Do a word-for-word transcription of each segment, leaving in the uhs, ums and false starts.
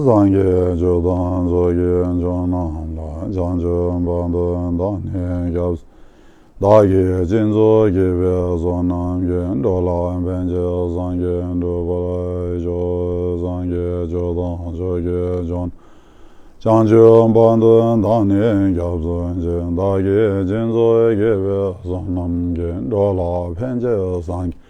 སངས་རྒྱས་ཆོས་དང་ཚོགས་ཀྱི་མཆོག་རྣམས་ལ། བྱང་ཆུབ་བར་དུ་བདག་ནི་སྐྱབས་སུ། བདག་གིས་སྦྱིན་སོགས་བགྱིས་པའི་བསོད་ནམས་ཀྱིས། འགྲོ་ལ་ཕན་ཕྱིར་སངས་རྒྱས་འགྲུབ་པར་ཤོག་སངས་རྒྱས་ཆོས་དང་ཚོགས་ཀྱི་མཆོག་རྣམས། བྱང་ཆུབ་བར་དུ་བདག་ནི་སྐྱབས་སུ་མཆི། བདག་གིས་སྦྱིན་སོགས་བགྱིས་པའི་བསོད་ནམས་ཀྱིས། འགྲོ་ལ་ཕན་ཕྱིར་སངས་རྒྱས་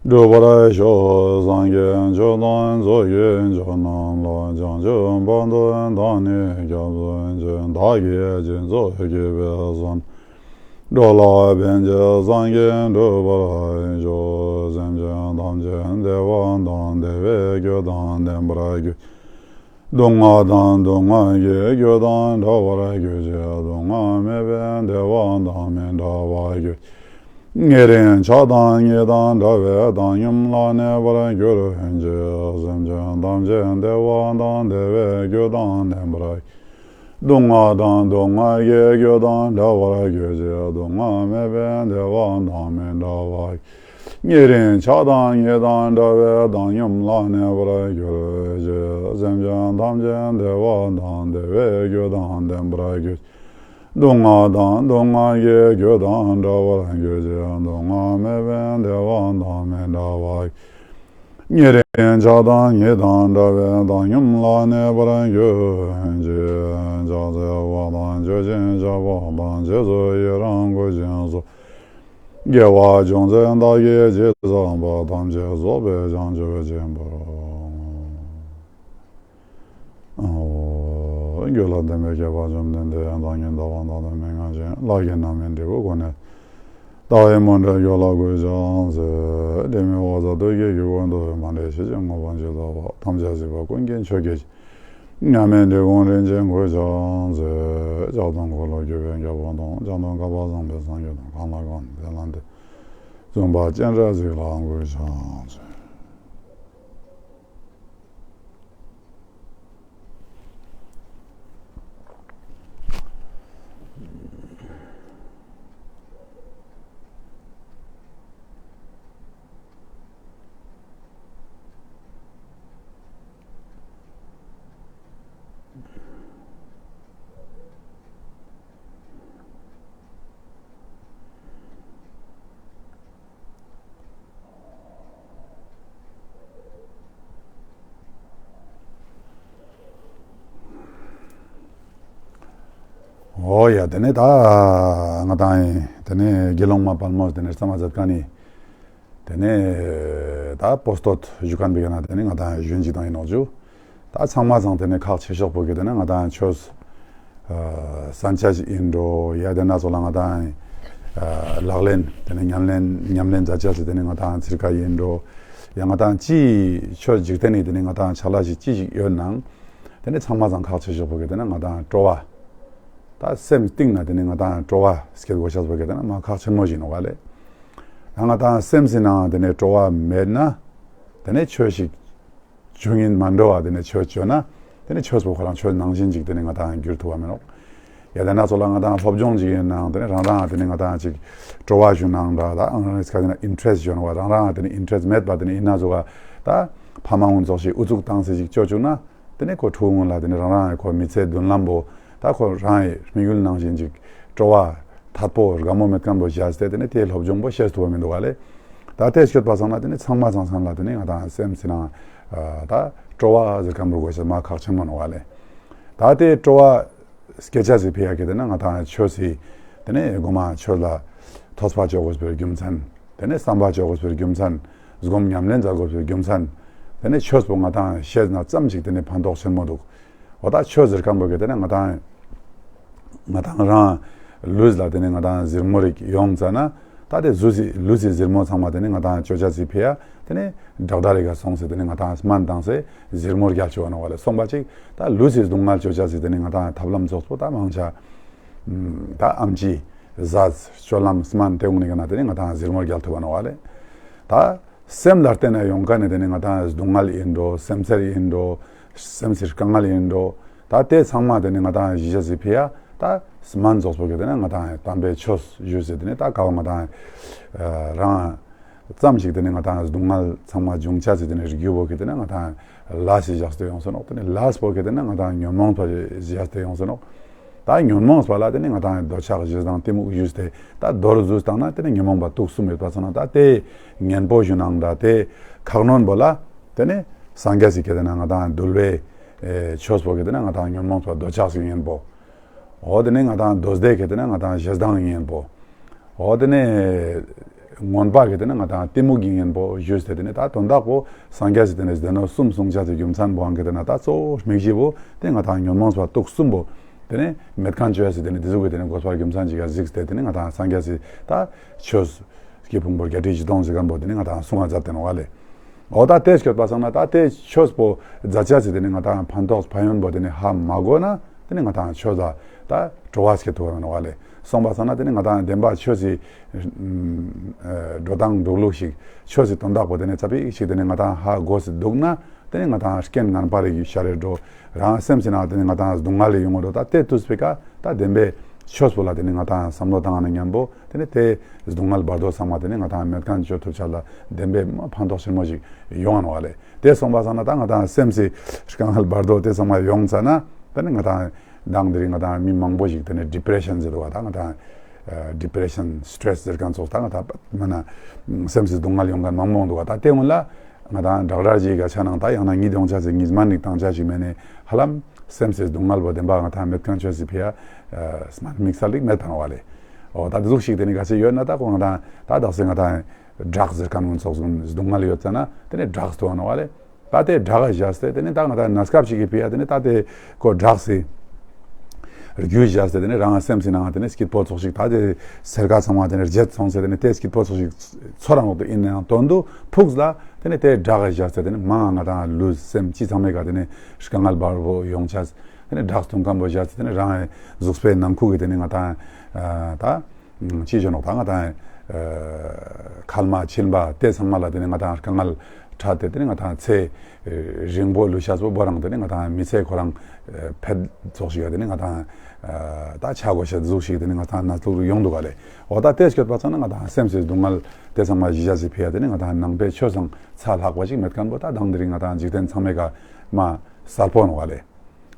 འགྲུབ་པར་ཤོག་སངས་རྒྱས་ཆོས་དང་ཚོགས་ཀྱི་མཆོག་རྣམས་ལ། བྱང་ཆུབ་བར་དུ་བདག་ནི་སྐྱབས་སུ་མཆི། བདག་གིས་སྦྱིན་སོགས་བགྱིས་པའི་བསོད་ནམས། འགྲོ་ལ་ཕན་ཕྱིར་སངས་རྒྱས་འགྲུབ་པར་ཤོག་སེམས་ཅན་ཐམས་ཅད་བདེ་བ་དང་བདེ་བའི་རྒྱུ་དང་ལྡན་པར་གྱུར། སྡུག་བསྔལ་དང་སྡུག་བསྔལ་གྱི་རྒྱུ་དང་བྲལ་བར་གྱུར་ཅིག་སྡུག་བསྔལ་མེད་པའི་བདེ་བ་དང་མི་འབྲལ་བར་གྱུར་ཅིག་ཉེ་རིང་ཆགས་སྡང་གཉིས་དང་བྲལ་བའི་བཏང་སྙོམས་ལ་གནས་པར་གྱུར་ཅིག་སེམས་ཅན་ཐམས་ཅད་བདེ་བ་དང་བདེ་བའི་རྒྱུ་དང་ལྡན་པར། སྡུག་བསྔལ་དང་སྡུག་བསྔལ་གྱི་རྒྱུ་དང་བྲལ་བར་གྱུར་ཅིག་སྡུག་བསྔལ་མེད་པའི་བདེ་བ་དང་མི་འབྲལ་བར། ཉེ་རིང་ཆགས་སྡང་གཉིས་དང་བྲལ་བའི་བཏང་སྙོམས་ལ་གནས་པར་གྱུར་ཅིག་སེམས་ཅན་ཐམས་ཅད་བདེ་བ་དང་བདེ་བའི་རྒྱུ་དང་ལྡན་པར་གྱུར་ཅིག་སྡུག་བསྔལ་དང་སྡུག་བསྔལ་གྱི་རྒྱུ་དང་བྲལ་བར་གྱུར་ཅིག་སྡུག་བསྔལ་མེད་པའི་བདེ་བ་དང་མི་འབྲལ་བར། ཉེ་རིང་ཆགས་སྡང་གཉིས་དང་བྲལ་བའི་བཏང་སྙོམས་ལ་གནས་པར་གྱུར་ཅིག་ཕྱག་འཚལ་བ་དང་མཆོད་ཅིང་བཤགས་པ་དང་རྗེས་སུ་ཡི་རང་བསྐུལ་ཞིང་གསོལ། དགེ་བ་ཅུང་ཟད་བདག་གིས་ཅི་བསགས་པ། ཐམས་ཅད་རྫོགས་པའི་བྱང་ཆུབ་ཆེན་པོར། ཨོ། རྒྱུད་ལ་ལྡན་པའི་མཁས་པ་བཅོམ་ལྡན་འདས། བདག་ཉིད་ལྟ་བ་དང་དུ་མི་མངའ་ཞིང་། ལྷ་གིས་རྣམ་སྨིན་འབྲས་བུ་ཀུན་ནས། ལྟ་བའི་མུ་འབྲེལ་རྒྱུད་ལ་བཀོད་ཀྱང་མཛོད། དྲི་མེད་འོད་གསལ་ཐུགས་ཀྱི་དཀྱིལ་འཁོར་དུ། མ་འདྲེས་ཤེར་ཕྱིན་དངོས་པོ་ཇི་ལྟ་བ། ཐམས་ཅད་གཟིགས་པ་ཀུན་གྱི་མཆོག་གི་ཞིང་། མཉམ་མེད་འབྲི་གུང་རིན་ཆེན་བཀོད་ཀྱང་མཛོད། ལྕགས་སྡོང་འཁོར་ལོ་སྒྱུར་བའི་རྒྱལ་པོ་དང་། ལྕགས་སྡོང་བསྐལ་པ་བཟང་པོའི་སངས་རྒྱས་དང་། གང་ལ་གང་འདུལ་དེ་ལ་འདུད། བཙུན་པ་སྤྱན་རས་གཟིགས་ལ་བཀོད་ཀྱང་མཛོད། ཨོ་ཡ། དེ་ནས་ད་ང་དང་དེ་ནས་དགེ་སློང་མ་དཔལ་མོ་དེ་ནས་གཙང་མ་མཛད་མཁན་ནི་དེ་ནས་ད་པོ་སྟོད་བཞུགས་མཁན་པའི་ན་དེ་ནས་ང་དང་གཞོན་ཅིག་དང་ཡིན་ནོག་ཇུ། ད་ཚང་མ་ཚང་དེ་ནས་ཁག་ཆེ་ཤོས་པོ་གི་དེ་ནས་ང་དང་ཆོས་ཨ་གསན་ཆ་ཞིག་ཡིན་འགྲོ། ཡ་དེ་ན་ཚོ་ལ་ང་དང་ཨ་ལག་ལེན་དེ་ནས་ཉམས་ལེན་ཉམས་ལེན་མཛད་ཆ་ཞིག་དེ་ནས་ང་དང་ཚིར་ཀ་ཡིན་འགྲོ། ཡ་ང་དང་ཅི་ཆོས་འཇིག་རྟེན་ནི་དེ་ནས་ང་དང་ཆ་ལ་ཞིག་ཅི་ཞིག་ཡོད་ནང་དེ་ནས་ཚང་མ་ཚང་ཁག་ཆེ་ཤོས་པོ་གི་དེ་ནས་ང་དང་སྤྲོ་བ། ད་སེམས་གཏིང་ན་དེ་ནས་ང་དང་སྤྲོ་བ་སྐྱེ་དགོས་ཤེས་པོ་གི་དེ་ནས་མ་ཁག་ཆེན་མོ་ཞིག་ནོག་ལེ། ད་ང་དང་སེམས་སི་ནང་དེ་ནས་སྤྲོ་བ་མེད་ན་དེ་ནས་ཆོས་ཤིག་བྱུང་ཡིན་མ་འགྲོ་བ་དེ་ནས་ཆོས་བྱོས་ན་དེ་ནས་ཆོས་པོ་ཁོ་རང་ཆོས་ནང་བཞིན་ཅིག་དེ་ནས་ང་དང་འགྱུར་ཐུབ་པ་མེད་ནོག་ཡ་དེ་ན་ཚོ་ལ་ང་དང་སློབ་སྦྱོང་ཅིག་ཡིན་ནང་དེ་ནས་རང་རང་དེ་ནས་ང་དང་ཅིག་སྤྲོ་བ་ཞུ་ནང་འདྲ། ད་ཨང་རང་སྐད་ན་ཨིན་ཊེ་རེ་སི་ཊི་ཞུ་ནོག་པ། རང་རང་དེ་ནས་ཨིན་ཊེ་རེ་སི་ཊི་མེད་པ་དེ་ནས་ཡིན་ན་ཚོ་ག་ད་ཕ་མ་ངོ་ཚོགས་ཤིག་ཨུ་ཚུགས་བཏང་སེ་ཞིག་བཅོ་བཅུག་ན། དེ་ནས་ཁོ་ཕྲུ་གུ་ལ་དེ་ནས་རང་རང་གི་ཁོ་མི་ཚེ་མདུན་ལམ་པོ་ད་ཁོ་རང་གི་དམིགས་ཡུལ་ནང་བཞིན་ཅིག་སྤྲོ་བ་ཐད་པོ་དགའ་མོ་མེད་མཁན་པོ་བཞག་སྟེ་དེ་ནས་དེའི་སློབ་སྦྱོང་པོ་ཤེས་ཐུབ་པ་མི་འདུག་ག་ལེ། ད་དེ་སྐྱོད་པ་སང་ན་དེ་ནས་ཚང་མ་ཚང་ཚང་ལ་དེ་ནས་ང་དང་སེམས་སི་ནང་ད་སྤྲོ་བ་ཟེར་མཁན་པོ་དགོས་ཤེས་མ་ཁག་ཆེན་མོ་ནོག་ག་ལེ། ད་དེ་སྤྲོ་བ་སྐད་ཆ་ཟིག་ཕི་ཡ་གི་དེ་ན་ང་དང་ཆོས་སི་དེ་ནས་དགོང་མ་ཆོས་ལ་ཐོས་པ་བཅོ་དགོས་པའི་རྒྱུ་མཚན། དེ་ནས་བསམ་པ་བཅོ་དགོས་པའི་རྒྱུ་མཚན། སྒོམ་ཉམས་ལེན་མཛད་དགོས་པའི་རྒྱུ་མཚན། དེ་ནས་ཆོས་པོ་ང་དང་ཤེས་ན་ཙམ་ཞིག་དེ་ནས་ཕན་ཐོགས་ཆེན་མོ་འདུག་འོ་ད་ཆོས་ཟེར་མཁན་པོ་གི་དེ་ནས་ང་དང་ང་དང་རང་ལུས་ལ་དེ་ནས་ང་དང་ཟིར་མོ་རིག་ཡོང་ཙ་ན། ད་དེ་ཟུ་སི་ལུས་སི་ཟིར་མོ་ཚང་མ་དེ་ནས་ང་དང་བཅོ་ཆ་སི་ཕི་ཡ་དེ་ནས་དྲག་དྲག་རིག་ག་སོང་སེ་དེ་ནས་ང་དང་སྨན་བཏང་སེ་ཟིར་མོ་རྒྱལ་ཆུ་བ་ནོག་པ་ལེ། སོང་པ་ཅིག་ད་ལུས་སི་སྡུག་བསྔལ་བཅོ་ཆ་སི་དེ་ནས་ང་དང་ཐབས་ལམ་ཚོགས་པོ་ད་མང་ཆ། ད་ཨམ་ཆི་ཟས་སྤྱོད་ལམ་སྨན་དེ་འུ་ནི་ག་ན་དེ་ནི་ང་དང་ཟིར་མོ་རྒྱལ་ཐུབ་པ་ནོག་པ་ལེ། ད་སེམས་ལ་བརྟེན་ནས་ཡོང་མཁན་ནི་དེ་ནི་ང་དང་སྡུག་བསྔལ་ཡིན་འགྲོ། སེམས་ཚེར་ཡིན་འགྲོ། སེམས་སི་དཀའ་ངལ་ཡིན་འགྲོ། ད་དེ་ཚང་མ་དེ་ནི་ང་དང་གཞི་བྱས་སི་ཕི་ཡ་ད་སྨན་ཚོགས་པོ་གི་དེ་ནི་ང་དང་དམ་པའི་ཆོས་ཞུས་སི་དེ་ནི་ད་ཀ་བ་ང་དང་རང་ ཙམ་ཞིག་དེ་ནི་ང་དང་སྡུག་བསྔལ་ཚང་མ་འབྱུང་བྱ་ཟེར་དེ་ནི་རིགས་རྒྱུ་བོ་གི་དེ་ནི་ང་དང་ལས་ཞེས་བཞག་སྟེ་ཡོང་སོ་ནོག་དེ་ནི་ལས་པོ་གི་དེ་ནི་ང་དང་ཉོན་མོངས་པ་ཞེས་བཞག་སྟེ་ཡོང་སོ་ནོག་ད་ཉོན་མོངས་པ་ལ་དེ་ནི་ང་དང་འདོད་ཆགས་ཞེ་སྡང་གཏི་མུག་ཞུས་ཏེ་ད་མདོར་བསྡུས་བཏང་ན་དེ་ནི་ཉོན་མོངས་པ་དུག་གསུམ་ཡོད་པ་སོང་ན། ད་དེ་གཉེན་པོ་ཞུ་ནང་ད་དེ་ཁག་ནོན་པོ་ལ་དེ་ནི་སངས་རྒྱས་སི་གི་དེ་ནི་ང་དང་འདུལ་བའི་ཆོས་པོ་གི་དེ་ནི་ང་དང་ཉོན་མོངས་པ་འདོད་ཆགས་སི་གཉེན་པོ། འོ་དེ་ནས་ང་དང་མདོ་སྡེ་གི་དེ་ནས་ང་དང་ཞེ་སྡང་གཉེན་པོ། འོ་དེ་ནས་མངོན་པ་གི་དེ་ནས་ང་དང་གཏི་མུག་གི་གཉེན་པོ་ཞུས་ཏེ། དེ་ནས་ད་དོན་དག་པོ་སངས་རྒྱས་སི་དེ་ནས་སྡེ་སྣོད་གསུམ་གསུང་བྱ་ཚིག་རྒྱུ་མཚན་པོའང་གི་དེ་ནས་ད་གཙོ་བོ་དམིགས་གཞི་པོ་དེ་ང་དང་ཉོན་མོངས་པ་དུག་གསུམ་པོ་དེ་ནས་མེད་མཁན་བཅོ་ཡ་སི་དེ་ནས་དེ་ཟུག་གི་དེ་ནས་དགོས་པ་རྒྱུ་མཚན་ཅིག་ག་གཟིགས་ཏེ། དེ་ནས་ང་དང་སངས་རྒྱས་སི་ད་ཆོས་ཀྱི་ཕུང་པོ་བརྒྱད་ཁྲི་བཞི་སྟོང་ཟེར་མཁན་པོ་དེ་ནི་ང་དང་གསུང་བ་མཛད་དེ་ནོག་ལེ། འོ་ད་དེ་སྐྱོད་པ་སང་ན་ད་དེ་ཆོས་པོ་མཛད་བྱ་ཟེར་དེ་ནི་ང་དང་ཕན་ཐོགས་ཕན་ཡོན་པོ་དེ་ནི་ཧ་མ་གོ་ན་དེ་ནི་ང་དང་ཆོས་ལ་ད་སྤྲོ་བ་སྐྱེ་ཐུབ་ནོག་ལེ། སོང་པ་སང་ན་དེ་ནི་ང་དང་བདེན་པ་ཆོས་སི་འགྲོ་སྟངས་འགྲོ་ལུགས་ཤིག་ཆོས་སི་དོན་དག་པོ་དེ་ནི་ཙ་པིག་ཤིག་དེ་ནི་ང་དང་ཧ་གོ་སི་འདུག་ན། དེ་ནི་ང་དང་རྐྱེན་ངན་པ་རིགས་ཤ་རེ་འགྲོ། རང་སེམས་སི་ནང་དེ་ནི་ང་དང་སྡུག་བསྔལ་ལས་ཡོང་བ་འགྲོ། ད་དེ་དུས་པའི་ཀ་ད་བདེན་པའི་ཆོས་པོ་ལ་དེ་ནི་ང་དང་བསམ་བློ་བཏང་ན་མཉམ་པོ་དེ་ནི་དེ་སྡུག་བསྔལ་བར་དོ་ཚང་མ་དེ་ནི་ང་དང་མེད་མཁན་བཅོ་ཐུབ་བྱ་ལ་བདེན་པའི་ཕན་ཐོགས་ཆེན་མོ་ཞིག་ཡོང་ང་ནོག་ལེ། དེ་སོང་པ་སང་ན་ད་ང་དང་སེམས་སི་དཀའ་ངལ་བར་དོ་དེ་ཚང་མ་ཡོང་ཚ་ན་དེ་ནི་ང་དང་དང་དེ་རིང་ང་དང་མི་མང་པོ་ཞིག་དེ་ནི་ཌི་པི་རེ་ཤན་ཟེར་བ་ད་ང་དང་ཌི་པི་རེ་ཤན་སི་ཊེ་རེ་སི་ཟེར་མཁན་ཚོགས་ད་ང་དང་མ་ན་སེམས་སི་སྡུག་བསྔལ་ཡོང་མཁན་མང་པོ་འདུག་བ། ད་དེ་སྔོན་ལ་ང་དང་དྲག་དྲག་ཅིག་ག་ཆ་ནང་ད་ཡང་ན་ཉིད་ཡོང་ཆ་ཟིག་ཉིད་མ་ནིག་བཏང་ཆ་ཞིག་མེད་ནས་ཧ་ལམ་སེམས་སི་སྡུག་བསྔལ་བོ་བདེན་པ་ང་དང་མེད་མཁན་ཆོས་སི་ཕི་ཡ་སྨན་དམིགས་བསལ་ལིག་མེད་པ་ནོག་བ་ལེ། འོ་ད་དེ་ཟུག་ཞིག་དེ་ནི་ག་ཚོད་ཡོད་ན་ད་ཁོ་ང་དང་ད་དག་སེ་ང་དང་དྲག་ཟེར་མཁན་ཚོགས་སུ་སྡུག་བསྔལ་ཡོད་ཙ་ན་དེ་ནི་དྲག་ཏུ་བ་ནོག་བ་ལེ། ད་དེ་དྲག་བཞག་སྟེ་དེ་ནི་ད་ང་དང་ན་སྐབས་ཤིག་གི་ཕི་ཡ་དེ་ནི་ད་དེ་ཁོ་དྲག་སེ་རྒྱུ་བཞག་སྟེ་དེ་ནི་རང་སེམས་སི་ནང་དེ་ནི་སྐྱིད་པོ་ཚོགས་ཤིག་ད་དེ་སེར་ཁ་ཚང་མ་དེ་ནི་རྗེད་སོང་སྟེ་དེ་ནི་དེ་སྐྱིད་པོ་ཚོགས་ཤིག་ཚོར་རང་འོག་ཏུ་ཡིན་ནའང་དོན་དུ་ཕུགས་ལ་དེ་ནི་དེ་དྲག་བཞག་སྟེ་དེ་ནི་མང་ང་དང་ལུས་སེམས་ཅི་ཚང་མའི་ཀ་དེ་ནི་དཀའ་ངལ་འབར་བོ་ཡོང་ཆ་དེ་ནི་དྲག་སྟོང་སྐམ་པོ་བཞག་སྟེ་དེ་ནི་རང་གཟུགས་པོའི་ནང་ཁུག་གི་དེ་ནི་ང་དང་ད། ཅི་བྱོས་ནོག་ད་ང་དང་ཁལ་མ་ཆིན་པ་དེ་ཚང་མ་ལ་དེ་ནི་ང་དང་དཀའ་ངལ་འཕྲད་དེ་དེ་ནི་ང་དང་ཚེ་རིང་པོ་ལུས་ཤ་སོ་བོ་རང་དེ་ནི་ང་དང་མི་ཚེ་ཁོ་རང་ཕེད་ཚོགས་ཤིག་དེ་ནི་ང་དང་ད་ཆ་གོ་ཤ་ཟུག་ཤིག་དེ་ནི་ང་དང་ན་ཚུགས་ཡོང་འདུག་ག་ལེ། འོ་ད་དེ་སྐྱོད་པ་ཚང་ན་ང་དང་སེམས་སི་སྡུག་བསྔལ་དེ་ཚང་མ་ཞི་བྱ་ཞིག་ཕི་ཡ་དེ་ནི་ང་དང་ནང་པའི་ཆོས་སང་ཚ་ལྷག་པ་ཞིག་མེད་མཁན་པོ་ད་དང་དེ་རིང་ང་དང་འཇིག་རྟེན་ཚང་མའི་ཀ་མ་གསལ་པོ་ནོག་ག་ལེ།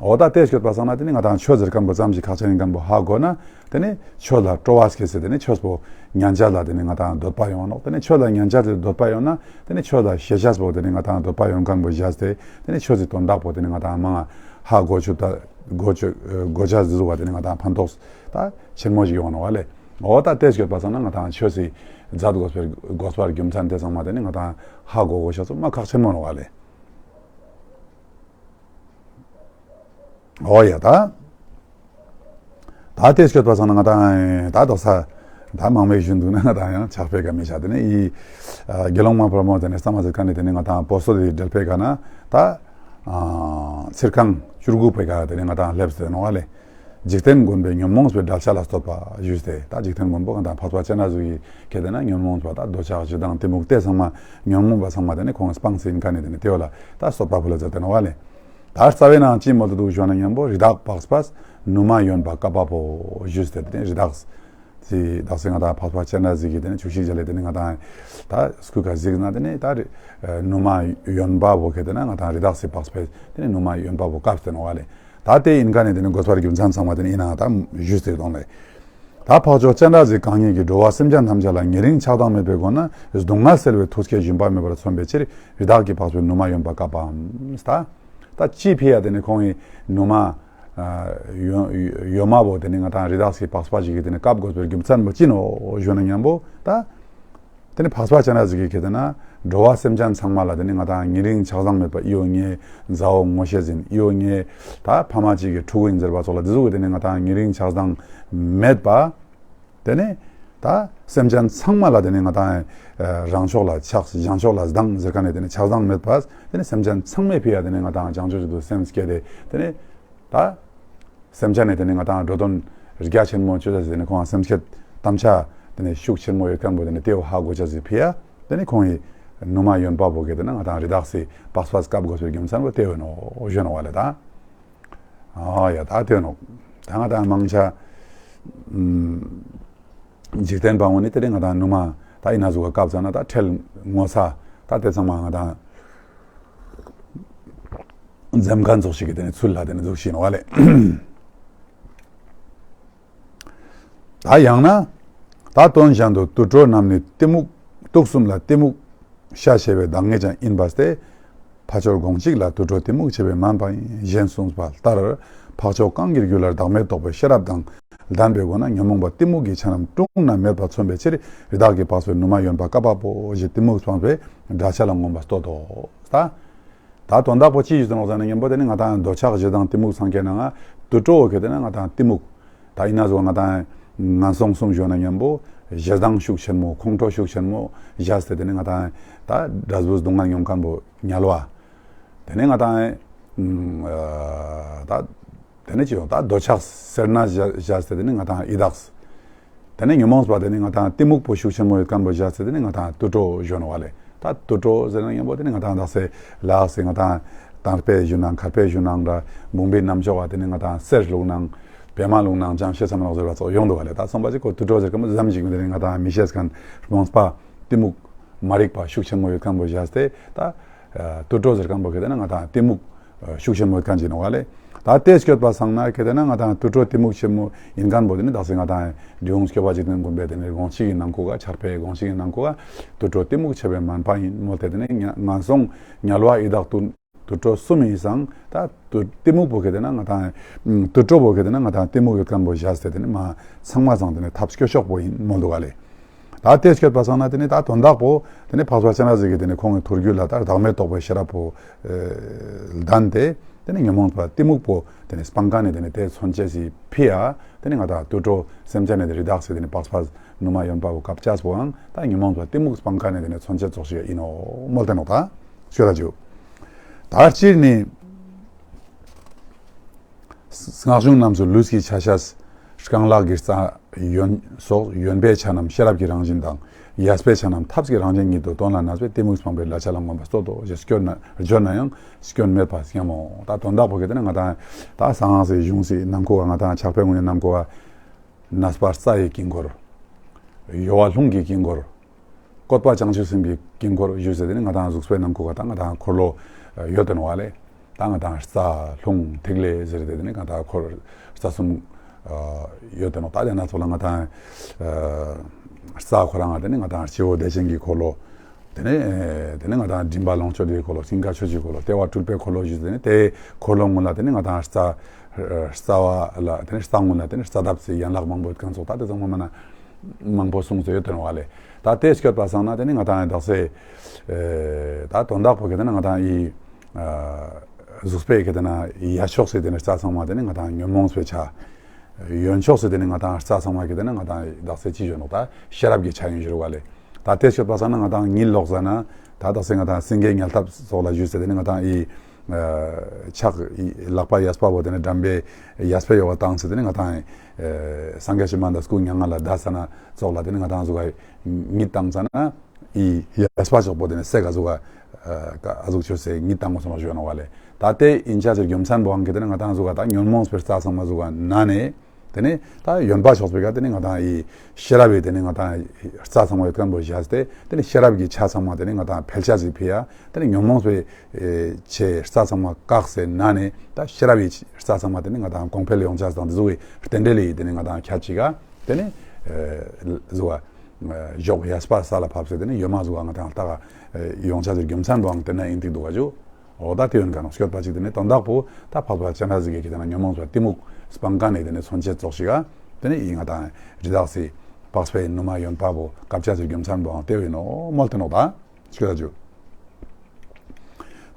འོ་ད་དེ་སྐྱོད་པ་སང་ན་དེ་ནི་ང་དང་ཆོས་ཟེར་མཁན་པོ་ཙམ་ཞིག་ཁག་ཆེན་ཡིན་མཁན་པོ་ཧ་གོ་ན་དེ་ནི་ཆོས་ལ་སྤྲོ་བ་སྐྱེས་སེ་དེ་ནི་ཆོས་པོ་ཉན་ཆ་ལ་དེ་ནི་ང་དང་འདོད་པ་ཡོང་ནོག་དེ་ནི་ཆོས་ལ་ཉན་ཆ་དེ་འདོད་པ་ཡོང་ན་དེ་ནི་ཆོས་ལ་ཤེས་བྱ་པོ་དེ་ནི་ང་དང་འདོད་པ་ཡོང་མཁན་པོ་བཞག་སྟེ་དེ་ནི་ཆོས་སི་དོན་དག་པོ་དེ་ནི་ང་དང་མང་ང་ཧ་གོ་ཆུབ་ད་གོ་ཆོ་གོ་ཆ་ཟི་ཟུ་བ་དེ་ནི་ང་དང་ཕན་ཐོགས་ད་ཆེན་མོ་ཞིག་ཡོང་ནོག་བ་ལེ། འོ་ད་དེ་སྐྱོད་པ་སང་ན་ང་དང་ཆོས་སི་མཛད་དགོས་པའི་དགོས་པ་རྒྱུ་མཚན་དེ་ཚང་མ་དེ་ནི་ང་དང་ཧ་གོ་གོ་ཤ་ཚོ་མ་ཁག་ཆེན་མོ་ནོག་བ་ལེ། འོ་ཡ་ད། ད་དེ་སྐྱོད་པ་སང་ན་ང་དང་ད་དོག་ས་ད་མང་མེད་བཞིན་འདུག་ན་ང་དང་ཡང་ཆགས་པའི་ཀ་མི་ཆགས་དེ་ནི་ཡི་དགེ་སློང་མ་ཕོ་མོ་དེ་ནི་ས་མ་ཟེར་ཀ་ནི་དེ་ནི་ང་དང་པོ་སོ་དེ་འབྲེལ་པའི་ཀ་ན་ད་ཚིར་ཁང་བཅུ་དགུ་པའི་ཀ་དེ་ནི་ང་དང་སླེབས་ཏེ་ནོག་བ་ལེ། འཇིག་རྟེན་མགོན་པོས་ཉོན་མོངས་པའི་བྲལ་བྱ་ལ་བསྟོད་པ་ཞུས་ཏེ། ད་འཇིག་རྟེན་མགོན་པོ་ང་དང་འཕགས་པ་སྤྱན་རས་གཟིགས་ཀྱིས་གལ་ཏེ་ན་ཉོན་མོངས་པ་ད་འདོད་ཆགས་ཞེ་སྡང་གཏི་མུག་དེ་ཚང་མ་ཉོན་མོངས་པ་ཚང་མ་དེ་ནི་ཁོང་སྤངས་ཟིན་མཁན་ནི་དེ་ནི་དེ་བ་ལ་ད་བསྟོད་པ་ཕུལ་ལ་མཛད་དེ་ནོག་བ་ལེ། ད་རྩ་བའི་ནང་ཅི་མོལ་དུ་འདུག་ཞུ་ན་མཉམ་པོ་རི་དྭགས་འཕགས་པས་ནུ་མ་གཡོན་པ་བཀབ་པ་པོ་ཞུས་ཏེ་དེ་ནི་རི་དྭགས་སི་དག་སེ་ང་དང་འཕགས་པ་སྤྱན་རས་གཟིགས་ཀྱིས་དེ་ནི་ཆུ་ཤིག་བྱ་ལས་དེ་ནི་ང་དང་ད་སྐུ་ཁ་གཟིགས་ན་དེ་ནི་ད་རི་ནུ་མ་གཡོན་པ་བོ་གལ་ཏེ་ན་ང་དང་རི་དྭགས་སི་འཕགས་པས་དེ་ནི་ནུ་མ་གཡོན་པ་བོ་བཀབ་སྟེ་ནོག་བ་ལེ། ད་དེ་ཡིན་ཀ་ནས་དེ་ནི་དགོས་པར་རྒྱུ་མཚན་ཚང་མ་དེ་ནི་ཡིན་ན་ད་ཞུས་ཏེ་གཏོང་ལེ། ད་འཕགས་མཆོག་སྤྱན་རས་གཟིགས་གང་ཉིད་ཀྱིས་འགྲོ་བ་སེམས་ཅན་ཐམས་ཅད་ལ་ཉེ་རིང་ཆགས་སྡང་མེད་པའི་སྒོ་ནས་སྡུག་བསྔལ་སེལ་བའི་ཐུགས་བསྐྱེད་ཞུམ་པ་མེད་པར་མཚོན་པའི་ཕྱིར་རི་དྭགས་ཀྱི་འཕགས་པའི་ནུ་མ་གཡོན་པ་བཀབ་པའམ། ད་ད་ཅི་ཕི་ཡ་དེ་ནི་ཁོང་གི་ནུ་མ་ཡོན་ཡོན་མ་བོ་དེ་ནི་ང་དང་རི་དྭགས་ཀྱི་འཕགས་པ་ཞིག་གིས་དེ་ནི་བཀབ་དགོས་པའི་རྒྱུ་མཚན་པོ་ཅི་ནོག་ཞུ་ན་མཉམ་པོ་ད། དེ་ནི་འཕགས་པ་སྤྱན་རས་གཟིགས་ཀྱིས་གལ་ཏེ་ན་འགྲོ་བ་སེམས་ཅན་ཚང་མ་ལ་དེ་ནི་ང་དང་ཉེ་རིང་ཆགས་སྡང་མེད་པ་ཨི་ཡོ་ངའི་མཛའ་བོ་ངོ་ཤེས་ཡིན་ཨི་ཡོ་ངའི་ད་ཕ་མ་གཅིག་གི་ཕྲུ་གུ་ཡིན་ཟེར་བ་སོགས་ལ་དེ་ཟུག་གི་དེ་ནི་ང་དང་ཉེ་རིང་ཆགས་སྡང་མེད་པ། དེ་ནི་ད་སེམས་ཅན་ཚང་མ་ལ་དེ་ནི་ང་དང་རང་ཕྱོགས་ལ་ཆགས་གཞན་ཕྱོགས་ལ་སྡང་ཟེར་མཁན་ནི་དེ་ནི་ཆགས་སྡང་མེད་པ་དེ་ནི་སེམས་ཅན་ཚང་མའི་ཕི་ཡ་དེ་ནི་ང་དང་བྱང་ཆུབ་ཏུ་སེམས་བསྐྱེད་དེ་དེ་ནི། ད། སེམས་ཅན་ནི་དེ་ནི་ང་དང་འགྲོ་དོན་རྒྱ་ཆེན་མོ་བཅོ་ས་ཟེར་ནི་ཁོང་སེམས་བསྐྱེད་དམ་བཅའ་དེ་ནི་ཤུགས་ཆེན་མོ་ཡོད་མཁན་པོ་དེ་ནི་དེའུ་ཧ་གོ་ཆ་ཟིག་ཕི་ཡ་དེ་ནི་ཁོང་གི་ནུ་མ་གཡོན་པ་བོ་གི་དེ་ནི་ང་དང་རི་དྭགས་སི་པགས་པ་སྐབས་དགོས་པའི་རྒྱུ་མཚན་པོ་དེའུ་ནོ་གཞོན་ནོ་བ་ལེ་ད། ཨ་ཡ་ད་དེའུ་ནོ་ད་ང་དང་མང་ཆ། འཇིག་རྟེན་པ་འོ་ནི་དེ་རིང་ང་དང་ནུ་མ་ ད་ཡིན་ན་ཟུག་ག་སྐབས་ཙ་ན་ད་ཁྲལ་ངོ་ཚ་ད་དེ་ཚང་མ་ང་དང་འཛེམ་མཁན་ཙོགས་ཤིག་གི་དེ་ནས་ཚུལ་ལ་དེ་ནས་འཛུགས་ཤིག་ཡིན་བ་ལས། ད་ཡང་ན། ད་དོན་གཞན་དུ་དུད་འགྲོ་རྣམས་ནི་གཏི་མུག་དུག་གསུམ་ལ་གཏི་མུག་ཤ་ཞེས་པའི་བདག་ཉིད་ཀྱང་ཡིན་པ་སྟེ། ཕ་ཆོས་དགོངས་གཅིག་ལ་དུད་འགྲོ་གཏི་མུག་ཆེ་བས་མན་པ་ཡིན། གཞན་གསུངས་པ་ལྟར་འཕགས་མཆོག་གང་གི་རྒྱུད་ལ་བདག་མེད་རྟོགས་པའི་ཤེས་རབ་དང་ལྡན་པའི་སྒོ་ནས་ཉོན་མོངས་པ་གཏི་མུག་གི་ཆ་རྣམས་དྲུངས་ན་མེད་པར་མཚོན་པའི་ཕྱིར། རི་དྭགས་ཀྱི་འཕགས་པའི་ནུ་མ་ཡོན་པ་བཀའ་བབས་པོ་ཞེས་གཏི་མུག་སྤངས་པའི་བསྒྲལ་བྱ་ལ་མངོན་པར་བསྟོད་དོ། ད། ད་དོན་དག་པོ་ཅི་ཞིག་ཟེར་ནོག་ཟེར་ན་སྙམ་པོ་དེ་ནི་ང་དང་འདོད་ཆགས་ཞེ་སྡང་གཏི་མུག་སངས་རྒྱས་ན་ང་དུད་འགྲོ་བོ་གེ་དེ་ནི་ང་དང་གཏི་མུག་ད་ཡིན་ན་ཟོ་ང་དང་ངན་སོང་གསུམ་ཞོན་ན་སྙམ་པོ་ཞེ་སྡང་ཤུགས་ཆེན་མོ་ཁོང་ཁྲོ་ཤུགས་ཆེན་མོ་བཞག་སྟེ་དེ་ནི་ང་དང་ད་འབྲས་བུ་སྡུག་བསྔལ་མྱོང་མཁན་པོ་དམྱལ་བ། དེ་ནི་ང་དང་ད་དེ་ནི་ཅི་ཡོང་ད་འདོད་ཆགས་སེར་སྣ་བཞག་སྟེ་དེ་ནི་ང་དང་ཡི་དྭགས། དེ་ནས་ཉོན་མོངས་པ་དེ་ནི་ང་དང་གཏི་མུག་པོ་ཤུགས་ཆེན་མོ་ཡོད་མཁན་པོ་བཞག་ཚེ་དེ་ནི་ང་དང་དུད་འགྲོ་ཞོན་བ་ལས། ད་དུད་འགྲོ་ཟེར་ན་སྙམ་པོ་དེ་ནི་ང་དང་དག་སེ་ལག་སེ་ང་དང་དར་པའི་གཞུང་ནང་མཁར་པའི་གཞུང་ནང་འདྲ་བུང་བའི་རྣམ་ཅོག་པ་དེ་ནི་ང་དང་གསེར་བླུགས་ནང་བེ་མ་བླུགས་ནང་ཅང་ཤེས་སམ་ལག་ཟེར་བ་ཚོ་ཡོང་འདུག་བ་ལས། ད་སོང་པ་ཅིག་ཁོ་དུད་འགྲོ་ཟེར་མཁན་པོ་ཟམ་ཞིག་མི་དེ་ནི་ང་དང་མི་ཤེས་མཁན་རྨོངས་པ་གཏི་མུག་མ་རིག་པ་ཤུགས་ཆེན་མོ་ཡོད་མཁན་པོ་བཞག་སྟེ་ད་དུད་འགྲོ་ཟེར་མཁན་པོ་གི་དེ་ནི་ང་དང་གཏི་མུག་ཤུགས་ཆེན་མོ་གང་ཅི་ནོ་བ་ལས། ད་ལྟའི་སྐྱོད་པ་སང་ན་གལ་ཏེ་ན་ང་དང་དུད་འགྲོ་གཏི་མུག་ཆེན་མོ་ཡིན་མཁན་པོ་དེ་ནི་དག་སེ་ང་དང་འབྲི་གུང་སྐྱོབ་པ་འཇིག་རྟེན་མགོན་པོའི་དེ་ནི་དགོངས་གཅིག་གི་ནང་ཁུལ་ག་ཕྱག་དཔེ་དགོངས་གཅིག་གི་ནང་ཁུལ་ག་དུད་འགྲོ་གཏི་མུག་ཆེ་བས་མན་པ་ཡིན་མོ་དེ་དེ་ནི་ངན་སོང་དམྱལ་བ་ཡི་དྭགས་དུད་དུད་འགྲོ་གསུམ་ཡིན་སང་ད་དུད་གཏི་མུག་པོ་གལ་ཏེ་ན་ང་དང་དུད་འགྲོ་པོ་གལ་ཏེ་ན་ང་དང་གཏི་མུག་ཡོད་མཁན་པོ་བཞག་སྟེ་དེ་ནི་མ་ཚང་མ་ཚང་དེ་ནི་ཐབས་སྐྱོ་ཤོག་པོ་ཡིན་མོ་འདུག་ག་ལས། ད་ལྟའི་སྐྱོད་པ་སང་ན་དེ་ནི་ད་དོན་དག་པོ་དེ་ནི་འཕགས་པ་སྤྱན་རས་གཟིགས་ཀྱི་དེ་ནི་ཁོང་གི་ཐུགས་རྒྱུད་ལ་ད་བདག་མེད་རྟོགས་པའི་ཤེས་རབ་པོ་ལྡན་ཏེ་དེ་ནི་ཉོན་མོངས་པ་གཏི་མུག་པོ་དེ་ནི་སྤང་ཀ་ནས་དེ་ནི་དེ་མཚོན་བྱེད་སི་ཕི་ཡ་དེ་ནི་ང་དང་དུད་འགྲོ་སེམས་ཅན་ནི་དེ་རི་དྭགས་སི་དེ་ནི་འཕགས་པ་ནུ་མ་ཡོན་པ་བོ་སྐབས་ཅག་པོའང་ད་ཉོན་མོངས་པ་གཏི་མུག་སྤང་ཀ་ནས་དེ་ནི་མཚོན་བྱེད་ཙོགས་ཤིག་ཡིན་ནོ་མོལ་ཏེ་ནོ་ད་ཤོད་ད་ཇུ། ད་སྤྱིར་ནི། སྔགས་གཞུང་རྣམས་སུ་ལུས་ཀྱི་ཆ་ཤས་རྐང་ལག་གི་རྩ་ཡོན་སོགས་ཡོན་པའི་ཆ་རྣམས་ཤེས་རབ་ཀྱི་རང་བཞིན་དང་ཡས་པའི་ཆ་རྣམས་ཐབས་ཀྱི་རང་བཞིན་ཉིད་དུ་དོན་ལ་གནས་པས་གཏི་མུག་སྤངས་པའི་བསྒྲལ་བྱ་ལ་མངོན་པར་བསྟོད་དོ་ཞེས་སྐྱོན་ན་བརྗོད་ན་ཡང་སྐྱོན་མེད་པ་སྙམ་མོ། ད་དོན་དག་པོ་གི་དེ་ནི་ང་དང་ད་གསང་སྔགས་སི་གཞུང་སི་ནང་ཁུལ་བ་ང་དང་ཕྱག་དཔེ་ངོས་ནས་ནང་ཁུལ་བ་གནས་པ་རྩ་ཡི་དཀྱིལ་འཁོར། གཡོ་བ་རླུང་གི་དཀྱིལ་འཁོར། བཀོད་པ་བྱང་ཆུབ་སེམས་ཀྱི་དཀྱིལ་འཁོར་ཞུ་ཟེར་དེ་ནི་ང་དང་གཟུགས་པོའི་ནང་ཁུལ་བ་དང་ང་དང་འཁོར་ལོ་ཡོད་དེ་ནོ་བ་ལས། ད་ང་དང་རྩ་རླུང་ཐིག་ལེ་ཟེར་དེ་ནི་ང་དང་འཁོར་རྩ་གསུམ་ཡོད་དེ་ནོ། ད་དེ་ན་ཚོ་ལ་ང་དང་རྩ་ཁོ་རང་ང་དེ་ནི་ང་དང་སྤྱི་བོ་བདེ་ཆེན་གྱི་འཁོར་ལོ། དེ་ནི་དེ་ནི་ང་དང་མགྲིན་པ་ལོངས་སྤྱོད་འདུལ་བའི་འཁོར་ལོ། སིང་ག་ཆོས་ཀྱི་འཁོར་ལོ། ལྟེ་བ་སྤྲུལ་པའི་འཁོར་ལོ་ཞུ་དེ་ནི་དེ་འཁོར་ལོ་ངོ་ལ་དེ་ནི་ང་དང་རྩ་རྩ་བ་ལ་དེ་ནི་རྩ་ངོ་ལ་དེ་ནི་རྩ་འདབ་ཚེ་ཡན་ལག་མང་པོ་ཡོད་མཁན་ཚོགས་ད་དེ་ཚང་མ་མ་ན་མང་པོ་གསུངས་ཚེ་ཡོད་དེ་ནོ་བ་ལས། ད་དེ་སྐྱོད་པ་སང་ན་དེ་ནི་ང་དང་དག་སེ་ད་དོན་དག་པོ་གི་དེ་ནི་ང་དང་ཡི་གཟུགས་པོའི་གི་དེ་ན་ཡ་ཕྱོགས་སེ་དེ་ནི་རྩ་ཚང་མ་དེ་ནི་ང་དང་ཉོན་མོངས་པའི་ཆ། ཡོན་ཕྱོགས་སུ་དེ་ནི་ང་དང་རྩ་ཚང་མ་གི་དེ་ནི་ང་དང་དག་སེ་ཅི་ཞུ་ནོ་ད་ཤེས་རབ་ཀྱི་ཆ་ཡིན་ཞུ་རུ་བ་ལས། ད་དེ་སྐྱོད་པ་སང་ན་ང་དང་ཉིད་ལོག་ཟ་ན་ད་དག་སེ་ང་དང་སེང་གེ་ཉལ་ཐབས་སོགས་ལ་ཞུས་ཟེར་དེ་ནི་ང་དང་ཡི་ཕྱག་ལག་པ་གཡས་པ་བོ་དེ་ནི་འགྲམ་པའི་གཡས་པའི་གཡོ་བ་བཏང་ཟེར་དེ་ནི་ང་དང་སངས་རྒྱས་ཕྱི་མ་དང་སྐུ་མྱ་ངན་ལས་འདས་ས་ན་སོགས་ལ་དེ་ནི་ང་དང་གཟུགས་ཀ་ཉིད་བཏང་ས་ན། ཡི་ཡས་པ་ཕྱོགས་པོ་དེ་ནི་སེ་ག་གཟུགས་ཀ་ཨ་གཟུགས་ཆོས་སེ་ཉིད་བཏང་ངོ་སོང་ཞུ་ནོ་བ་ལས། ད་དེ་ཡིན་ཆ་ཟེར་རྒྱུ་མཚན་པོའང་གི་དེ་ནི་ང་དང་གཟུགས་ཀ་ད་ཉོན་མོངས་པའི་རྩ་ཚང་མ་གཟུགས་ཀ་ན་ནས། དེ་ནི་ད་ཡོན་པ་ཕྱོགས་པའི་ཀ་དེ་ནི་ང་དང་ཡི་ཤེས་རབ་ཡི་དེ་ནི་ང་དང་རྩ་ཚང་མ་ཡོད་མཁན་པོ་བཞག་སྟེ་དེ་ནི་ཤེས་རབ་ཀྱི་ཆ་ཚང་མ་དེ་ནི་ང་དང་འཕེལ་ཆ་ཟིག་ཕི་ཡ་དེ་ནི་ཉོན་མོངས་པའི་ཆེ་རྩ་ཚང་མ་བཀག་སེ་ན་ནས་ད་ཤེས་རབ་ཡི་རྩ་ཚང་མ་དེ་ནི་ང་དང་གོང་འཕེལ་ཡོང་ཆ་དང་དེ་ཟུག་གི་རྟེན་འབྲེལ་ཡི་དེ་ནི་ང་དང་ཁྱད་ཅིག་ག་དེ་ནི་གཟུགས་ཀ་ཞོག་གཡས་པ་ས་ལ་ཕབ་སྟེ་དེ་ནི་ཡོན་མ་གཟུགས་ཀ་ང་དང་ལྟ་ག་ཡོང་ཆ་ཟེར་རྒྱུ་མཚན་པོའང་དེ་ན་ཡིན་ཏིག་འདུག་ག་ཇུ། འོ་ད་དེ་ཡོན་ག་ནོ་སྐྱོད་པ་ཅིག་དེ་ནི་དོན་དག་པོ་ད་འཕགས་པ་སྤྱན་རས་གཟིགས་ཀྱི་དེ་ན་ཉོན་མོངས་པ་གཏི་མུག་སྤང་ཀ་ནས་དེ་ནི་མཚོན་བྱེད་ཙོགས་ཤིག་ག་དེ་ནི་ཡིན་ང་དང་རི་དྭགས་སི་འཕགས་པའི་ནུ་མ་ཡོན་པ་པོ་སྐབས་ཆ་ཟེར་རྒྱུ་མཚན་པོའང་དེ་ཡིན་ནོ་མོལ་ཏེ་ནོ་ད་སྐྱོད་ད་ཇུ།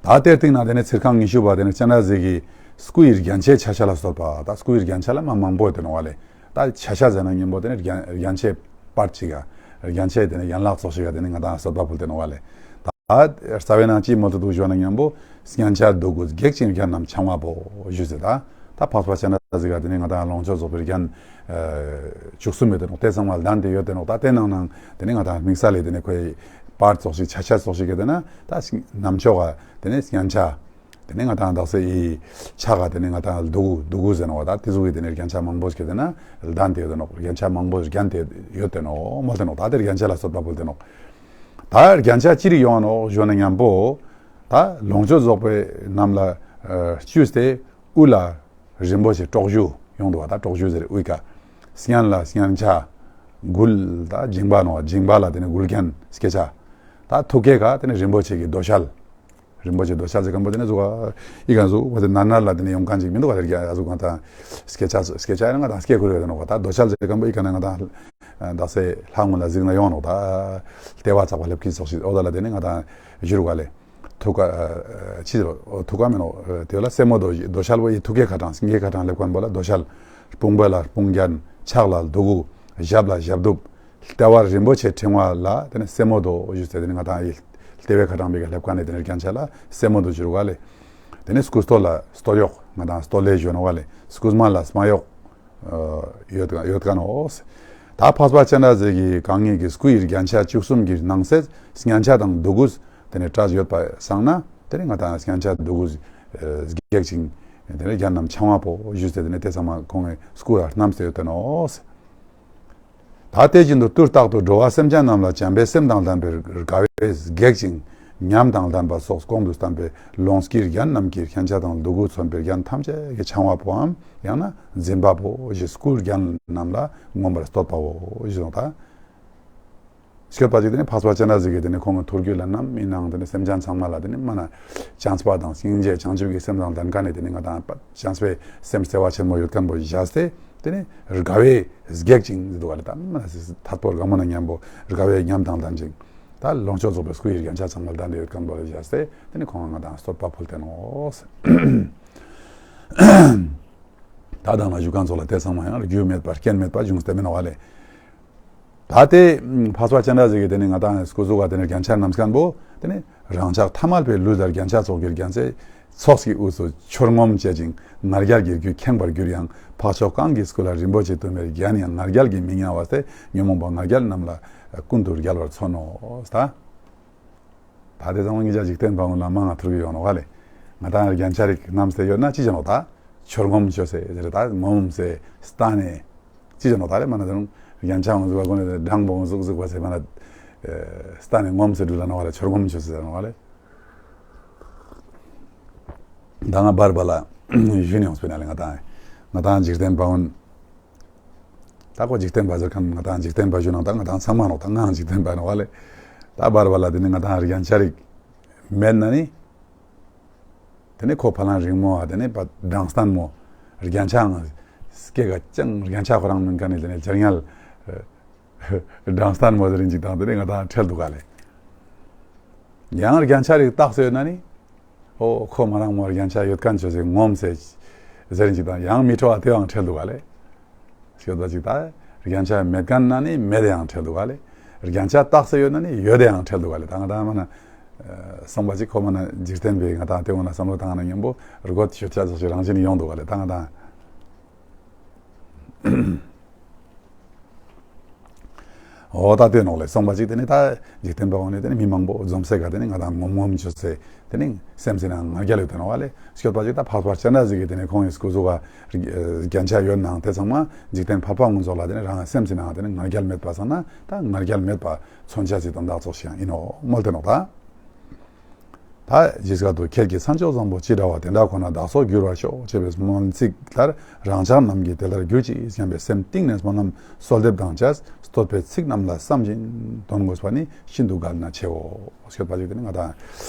ད་དེར་བརྟེན་ན་དེ་ནི་ཚིར་ཁང་ཉི་ཤུ་པ་དེ་ནི་སྤྱན་རས་གཟིགས་ཀྱི་སྐུ་ཡི་རྒྱན་ཆའི་ཆ་ཤས་ལ་སོགས་པ་ད་སྐུ་ཡི་རྒྱན་ཆ་ལ་མ་མང་པོ་དེ་ནོ་བ་ལས། ད་ཆ་ཤས་ཟེར་ན་སྙན་པོ་དེ་ནི་རྒྱན་རྒྱན་ཆའི་པར་ཅིག་ག་རྒྱན་ཆའི་དེ་ནི་ཡན་ལག་ཙོགས་ཤིག་ག་དེ་ནི་ང་དང་གསོལ་བ་ཕུལ་ཏེ་ནོ་བ་ལས། ད་རྩ་བའི་ནང་ཅི་མོལ་དུ་འདུག་ཞུ་ན་སྙན་པོ་སྙན་ཆ་འདོད་དགུ་སྒེག་ཅིང་རྒྱན་རྣམས་འཆང་བ་པོ་ཞུ་ཟེར་ད། ད་འཕགས་པ་སྤྱན་རས་གཟིགས་ག་དེ་ནི་ང་དང་ལོངས་སྤྱོད་རྫོགས་པའི་རྒྱན་བཅུ་གསུམ་ཡོད་དེ་ནོ་དེ་ཚང་མ་ལྡན་ཏེ་ཡོད་དེ་ནོ་ད་དེ་ནང་ནང་དེ་ནི་ང་དང་དམིགས་བསལ་ལས་དེ་ནི་ཁོའི་པར་ཙོགས་ཤིག་ཆ་ཤས་ཙོགས་ཤིག་གི་དེ་ན་ད་རྣམ་ཅོག་ག་དེ་ནི་སྙན་ཆ། དེ་ནས་ང་དང་དག་ས་ཡི་ཕྱག་ག་དེ་ནས་ང་དང་དུ་གུ་དུ་གུ་ཟེར་ནོ་ད་དེ་ཟུག་གི་དེ་ནས་རྒྱན་ཆ་མང་པོ་ཞིག་དེ་ན་ལྡན་དེ་ཡོད་དེ་ནོ། རྒྱན་ཆ་མང་པོ་རྒྱན་དེ་ཡོད་དེ་ནོ་མོལ་དེ་ནོ། ད་དེ་རྒྱན་ཆ་ལ་གསོལ་བ་ཕུལ་དེ་ནོ། ད་རྒྱན་ཆ་ཅི་རིགས་ཡོང་ནོ་ཞུ་ན་མཉམ་པོ་ད་ལོངས་སྤྱོད་རྫོགས་པའི་རྣམས་ལ་བཅུས་ཏེ། དབུ་ལ་རིན་པོ་ཆེ་དཀྲོག་གཞུ་ཡོང་འདུག་བ། ད་དཀྲོག་གཞུ་ཟེར་དབུའི་ཀ། སྙན་ལ་སྙན་ཆ། མགུལ་ད་མཇིང་པ་ནོ། མཇིང་པ་ལ་དེ་ནས་མགུལ་རྒྱན་སྐེ་ཆ། ད་ཐུགས་ཀའི་ཀ་དེ་ནས་རིན་པོ་ཆེ་གི་རྡོ་ཤལ། རིན་པོ་ཆེ་རྡོ་ཤལ་ཟེར་མཁན་པོ་དེ་ནས་ཟུག་ག་ཨི་ཀ་ཟུག་བ་དེ་ནར་ནར་ལ་དེ་ནས་ཡོང་མཁན་ཅིག་མི་འདུག་ག་དེ་རྒྱ་ཟུག་ག་ད་སྐེ་ཆ་སྐེ་ཆ་ཡང་ང་ད་སྐེ་ཁུར་ཡོད་ནོ་ག་ད་རྡོ་ཤལ་ཟེར་མཁན་པོ་ཨི་ཀ་ན་ང་ད་ད་སེ་ལྷ་ངོ་ལ་གཟིགས་ན་ཡོང་ནོ། ད་ལྟེ་བ་ཚགས་པ་སླེབས་ཀྱིན་སོགས་ཤིག་འོ་ད་ལ་དེ་ནས་ང་ད་བཞུར་ག་ལས། ཐུགས་ཀ་ཨ་ཨ་ཅི་ཟེར་བ། ཨོ་ཐུགས་ཀ་མིན་ནོ། ཨ་དེ་ལ་སེ་མོ་རྡོ་རྡོ་ཤལ་བོ་ཡི་ཐུགས་ཀའི་ཁ་གྲངས་སྙིང་གའི་ཁ་གྲངས་སླེབས་མཁན་པོ་ལ་རྡོ་ཤལ། དཔུང་པ་ལ་དཔུང་རྒྱན། ཕྱག་ལ་དུ་གུ། ཞབས་ལ་ཞབས་གདུབ། ལྟེ་བར་རིན་པོ་ཆེ་ཕྲེང་བ་ལ་དེ་ནས་སེ་མོ་རྡོ་ཞུ་ཟེར། དེ་ནས་ང་དང་ཡི་ལྟེ་བའི་ཁ་གྲངས་པའི་ཀ་སླེབས་མཁན་ནས་དེ་ནས་རྒྱན་ཆ་ལ་སེ་མོ་རྡོ་ཞུ་རུ་ག་ལས། དེ་ནས་སྐུ་སྟོད་ལ་སྟོད་གཡོགས། ང་དང་སྟོད་ལེ་ཞུ་ནོ་ག་ལས། སྐུ་སྨད་ལ་སྨད་གཡོགས། ཡོད་ཡོད་ག་ནོ། ད་འཕགས་པ་སྤྱན་རས་གཟིགས་ཀྱི་གང་ཉིད་ཀྱི་སྐུ་ཡི་རྒྱན་ཆ་བཅུ་གསུམ་གྱི་ནང་གསེས་སྙན་ཆ་དང་དུ་གུ་དེ་ནས་བཀྲ་ཡོད་པ་སང་ན་དེ་ནས་ང་དང་སྙན་ཆ་དུ་གུ་སྒེག་ཅིང་དེ་ནས་རྒྱན་རྣམས་འཆང་བ་པོ་ཞུས་ཏེ་དེ་ནས་དེ་ཚང་མ་ཁོང་གི་སྐུ་ལ་བསྣམས་ཏེ་ཡོད་དེ་ནོ། ད་དེ་བཞིན་དུ་དུས་རྟག་ཏུ་འགྲོ་བ་སེམས་ཅན་རྣམས་ལ་བྱམས་པའི་སེམས་དང་ལྡན་པའི་དགའ་བས་སྒེག་ཅིང་ཉམས་དང་ལྡན་པ་སོགས་གོང་དུ་བསྟན་པའི་ལོངས་སྐུའི་རྒྱན་རྣམས་ཀྱི་རྒྱན་ཆ་དང་དུ་གུ་མཚོན་པའི་རྒྱན་ཐམས་ཅད་ཀྱི་འཆང་བ་པོའམ་ཡང་ན་འཛིན་པ་པོ་ཞེས་སྐུའི་རྒྱན་རྣམས་ལ་མངོན་པར་བསྟོད་པའོ་ཞེས་དང་། ད་སྐྱོད་པ་ཅིག་དེ་ནི་འཕགས་པ་སྤྱན་རས་གཟིགས་ཀྱིས་དེ་ནི་ཁོང་གི་ཐུགས་རྒྱུད་ལ་ནམ་ཡིན་ནའང་དེ་ནི་སེམས་ཅན་ཚང་མ་ལ་དེ་ནི་མ་ན་བྱམས་པ་དང་སྙིང་རྗེ་བྱང་ཆུབ་ཀྱི་སེམས་དང་ལྡན་མཁན་ནི་དེ་ནི་ང་དང་བྱམས་པའི་སེམས་བརྩེ་བ་ཆེན་མོ་ཡོད་མཁན་པོ་བཞག་སྟེ། དེ་ནི་དགའ་བས་སྒེག་ཅིང་ཟེར་འདུག་ག་ལ། ད་མ་ན་ཐད་པོར་དགའ་མོ་ན་མཉམ་པོ་དགའ་བའི་ཉམས་དང་ལྡན་ཅིང་། ད་ལོངས་སྤྱོད་རྫོགས་པའི་སྐུ་ཡི་རྒྱན་ཆ་ཚང་མ་ལྡན་ཏེ་ཡོད་མཁན་པོ་ལ་བཞག་སྟེ་དེ་ནི་ཁོང་ང་དང་བསྟོད་པ་ཕུལ་ཏེ་ནོ། ད་དང་ལ་བཞུགས་མཁན་ཚོ་ལ་དེ་ཚང་མ་ཡང་རྒྱུ་མེད་པ་རྐྱེན་མེད་པ་བྱུང་སྟེ་མིན་ནོ་བ་ལས། ད་དེ་འཕགས་པ་སྤྱན་རས་གཟིགས་ཀྱིས་དེ་ནི་ང་དང་སྐུ་གཟུགས་ཀ་དེ་ནི་རྒྱན་ཆ་རྣམས་མཁན་པོ་དེ་ནི་རང་ཅག་ཐ་མལ་པའི་ལུས་ལ་རྒྱན་ཆ་ཚོགས་ཀྱི་རྒྱན་ཆ་ཚོགས་ཀྱི་དབུས་སུ་ཆོར་ངོམ་བྱེད་ཅིང་ང་རྒྱལ་གྱི་རྒྱུས་ཁེངས་པར་གྱུར་ཡང་། འཕགས་མཆོག་གང་གི་སྐུ་ལ་རིན་པོ་ཆེ་དུ་མའི་རྒྱན་ཡང་ང་རྒྱལ་གྱིས་མི་མྱང་བ་སྟེ་ཉོན་མོངས་པ་ང་རྒྱལ་རྣམས་ལ་ཀུན་ཏུ་རྒྱལ་བར་མཚོན་ནོ། ད། ད་དེ་ཚང་མ་ངེད་ཅག་འཇིག་རྟེན་པ་ཀུན་ལ་མང་ང་ཐུར་གི་ཡོང་ནོ་ག་ལས། ང་དང་རྒྱན་ཆ་རིགས་རྣམས་ཏེ་ཡོད་ན་ཅི་བྱ་ནོ་ད། ཆོར་ངོམ་ཆོ་སེ་ཟེར་ད་ངོམ་སེ་སྟན་ནས། ཅི་བྱ་ནོ་ད་ལས་མ་ན་དེ་རུང་རྒྱན་ཆ་ངོ་ཟུག་པ་ཀུན་ནས་སྦྲང་བོ་ཟུག་ཟུག་པ་སེ་མ་ན། སྟན་ནས་ངོམ་སེ་འགྲུལ་ལ་ནོ་ག་ལས། ཆོར་ངོམ་ཆོ་སེ་ཟེར་ནོ་ག་ལས། ད་ང་བར་བ་ལ་ཞུ་ནས་ཡོང་སྤེ་ན་ལས་ང་དང་ང་དང་འཇིག་རྟེན་པ་ཀུན། ད་ཁོ་འཇིག་རྟེན་པ་ཟེར་མཁན་ང་དང་འཇིག་རྟེན་པ་ཞུ་ནང་ད་ང་དང་ཚང་མ་ནོ་ད་ངའང་འཇིག་རྟེན་པ་ནོ་བ་ལས། ད་བར་བ་ལ་དེ་ནི་ང་དང་རྒྱན་ཆ་རིགས་མེད་ན་ནི། དེ་ནི་ཁོ་ཕ་ལང་རིང་མོ་བ་དེ་ནི་པ་སྦྲང་སྟན་མོ། རྒྱན་ཆའང་སྐེ་ག་ཅང་རྒྱན་ཆ་ཁོ་རང་མིན་མཁན་ནི་དེ་ནི་ལྕར་ཉལ། སྦྲང་སྟན་མོ་ཟེར་རིན་ཅིག་དང་དེ་ནི་ང་དང་ཁྲེལ་འདུག་ག་ལས། ཡང་རྒྱན་ཆ་རིགས་རྟགས་སུ་ཡོད་ན་ནི། ཨོ་ཁོ་མ་རང་མོ་རྒྱན་ཆ་ཡོད་མཁན་ཆོ་ཟེར་ངོམ་སེ་ཟེར་རིན་ཅིག་དང་ཡང་མི་ཁྲོ་བ་དེའང་ཁྲེལ་འདུག་ག་ལས། ཤོད་པ་ཅིག་ད་རྒྱན་ཆ་མེད་མཁན་ན་ནི་མེད་དེའང་ཁྲེལ་འདུག་ག་ལས། རྒྱན་ཆ་རྟགས་སུ་ཡོད་ན་ནི་ཡོད་དེའང་ཁྲེལ་འདུག་ག་ལས། ད་ང་དང་མ་ན་སོང་པ་ཅིག་ཁོ་མ་ན་འཇིག་རྟེན་པའི་ང་དང་དེ་འོ་ན་བསམ་བློ་བཏང་ན་མཉམ་པོ་རྒོད་ཤོད་ཆ་སོགས་ཤིག་རང་བཞིན་ཡོང་འདུག་ག་ལས། ད་ང་དང་། འོ་ད་དེ་ནོག་ལས་སོང་པ་ཅིག་དེ་ནི་ད་འཇིག་རྟེན་པ་འོ་ནི་དེ་ནི་མི་མང་པོ་འཛོམས་སེ་ག་དེ་ནི་ང་དང་ངོམ་ངོམ་ཆོ་སེ་དེ་ནི་སེམས་སེ་ན་ང་རྒྱལ་ཡོད་དེ་ནོག་ལས། སྐྱོད་པ་ཅིག་ད་འཕགས་པ་སྤྱན་རས་གཟིགས་ཀྱིས་དེ་ནི་ཁོང་གི་སྐུ་གཟུགས་ཀ་རྒྱན་ཆ་ཡོད་ནང་དེ་ཚང་མ་འཇིག་རྟེན་ཕལ་པ་ངོ་ཚོགས་ལ་དེ་ནི་རང་སེམས་སེ་ན་དེ་ནི་ང་རྒྱལ་མེད་པ་སང་ན་ད་ང་རྒྱལ་མེད་པ་མཚོན་ཆ་ཅིག་དང་བདག་ཚོགས་ཤིག་ཡང་ཡིན་ནོ་མོལ་དེ་ནོག་ད། ད་ཇི་སྐད་དུ་ཁྱེད་ཀྱི་མཚན་མཆོག་བཟང་པོ་ཅི་འདྲ་བ་དེ་འདྲ་ཁོ་ན་བདག་སོགས་འགྱུར་བར་ཤོག་ཅེས་པའི་སྨོན་ཚིག་ལྟར་རང་ཅག་རྣམས་ཀྱིས་དེ་ལྟར་གྱུར་ཅིག་སྙམ་པའི་སེམས་གཏིང་ནས་སྨོན་ལམ་གསོལ་འདེབས་དང་བཅས་བསྟོད་པའི་ཚིག་རྣམས་ལ་བསམ་བཞིན་འདོན་དགོས་པ་ནི་ཤིན་ཏུ་གལ་ན་ཆེའོ། སྐྱོད་པ་ཅིག་དེ་ནི་ང་དང་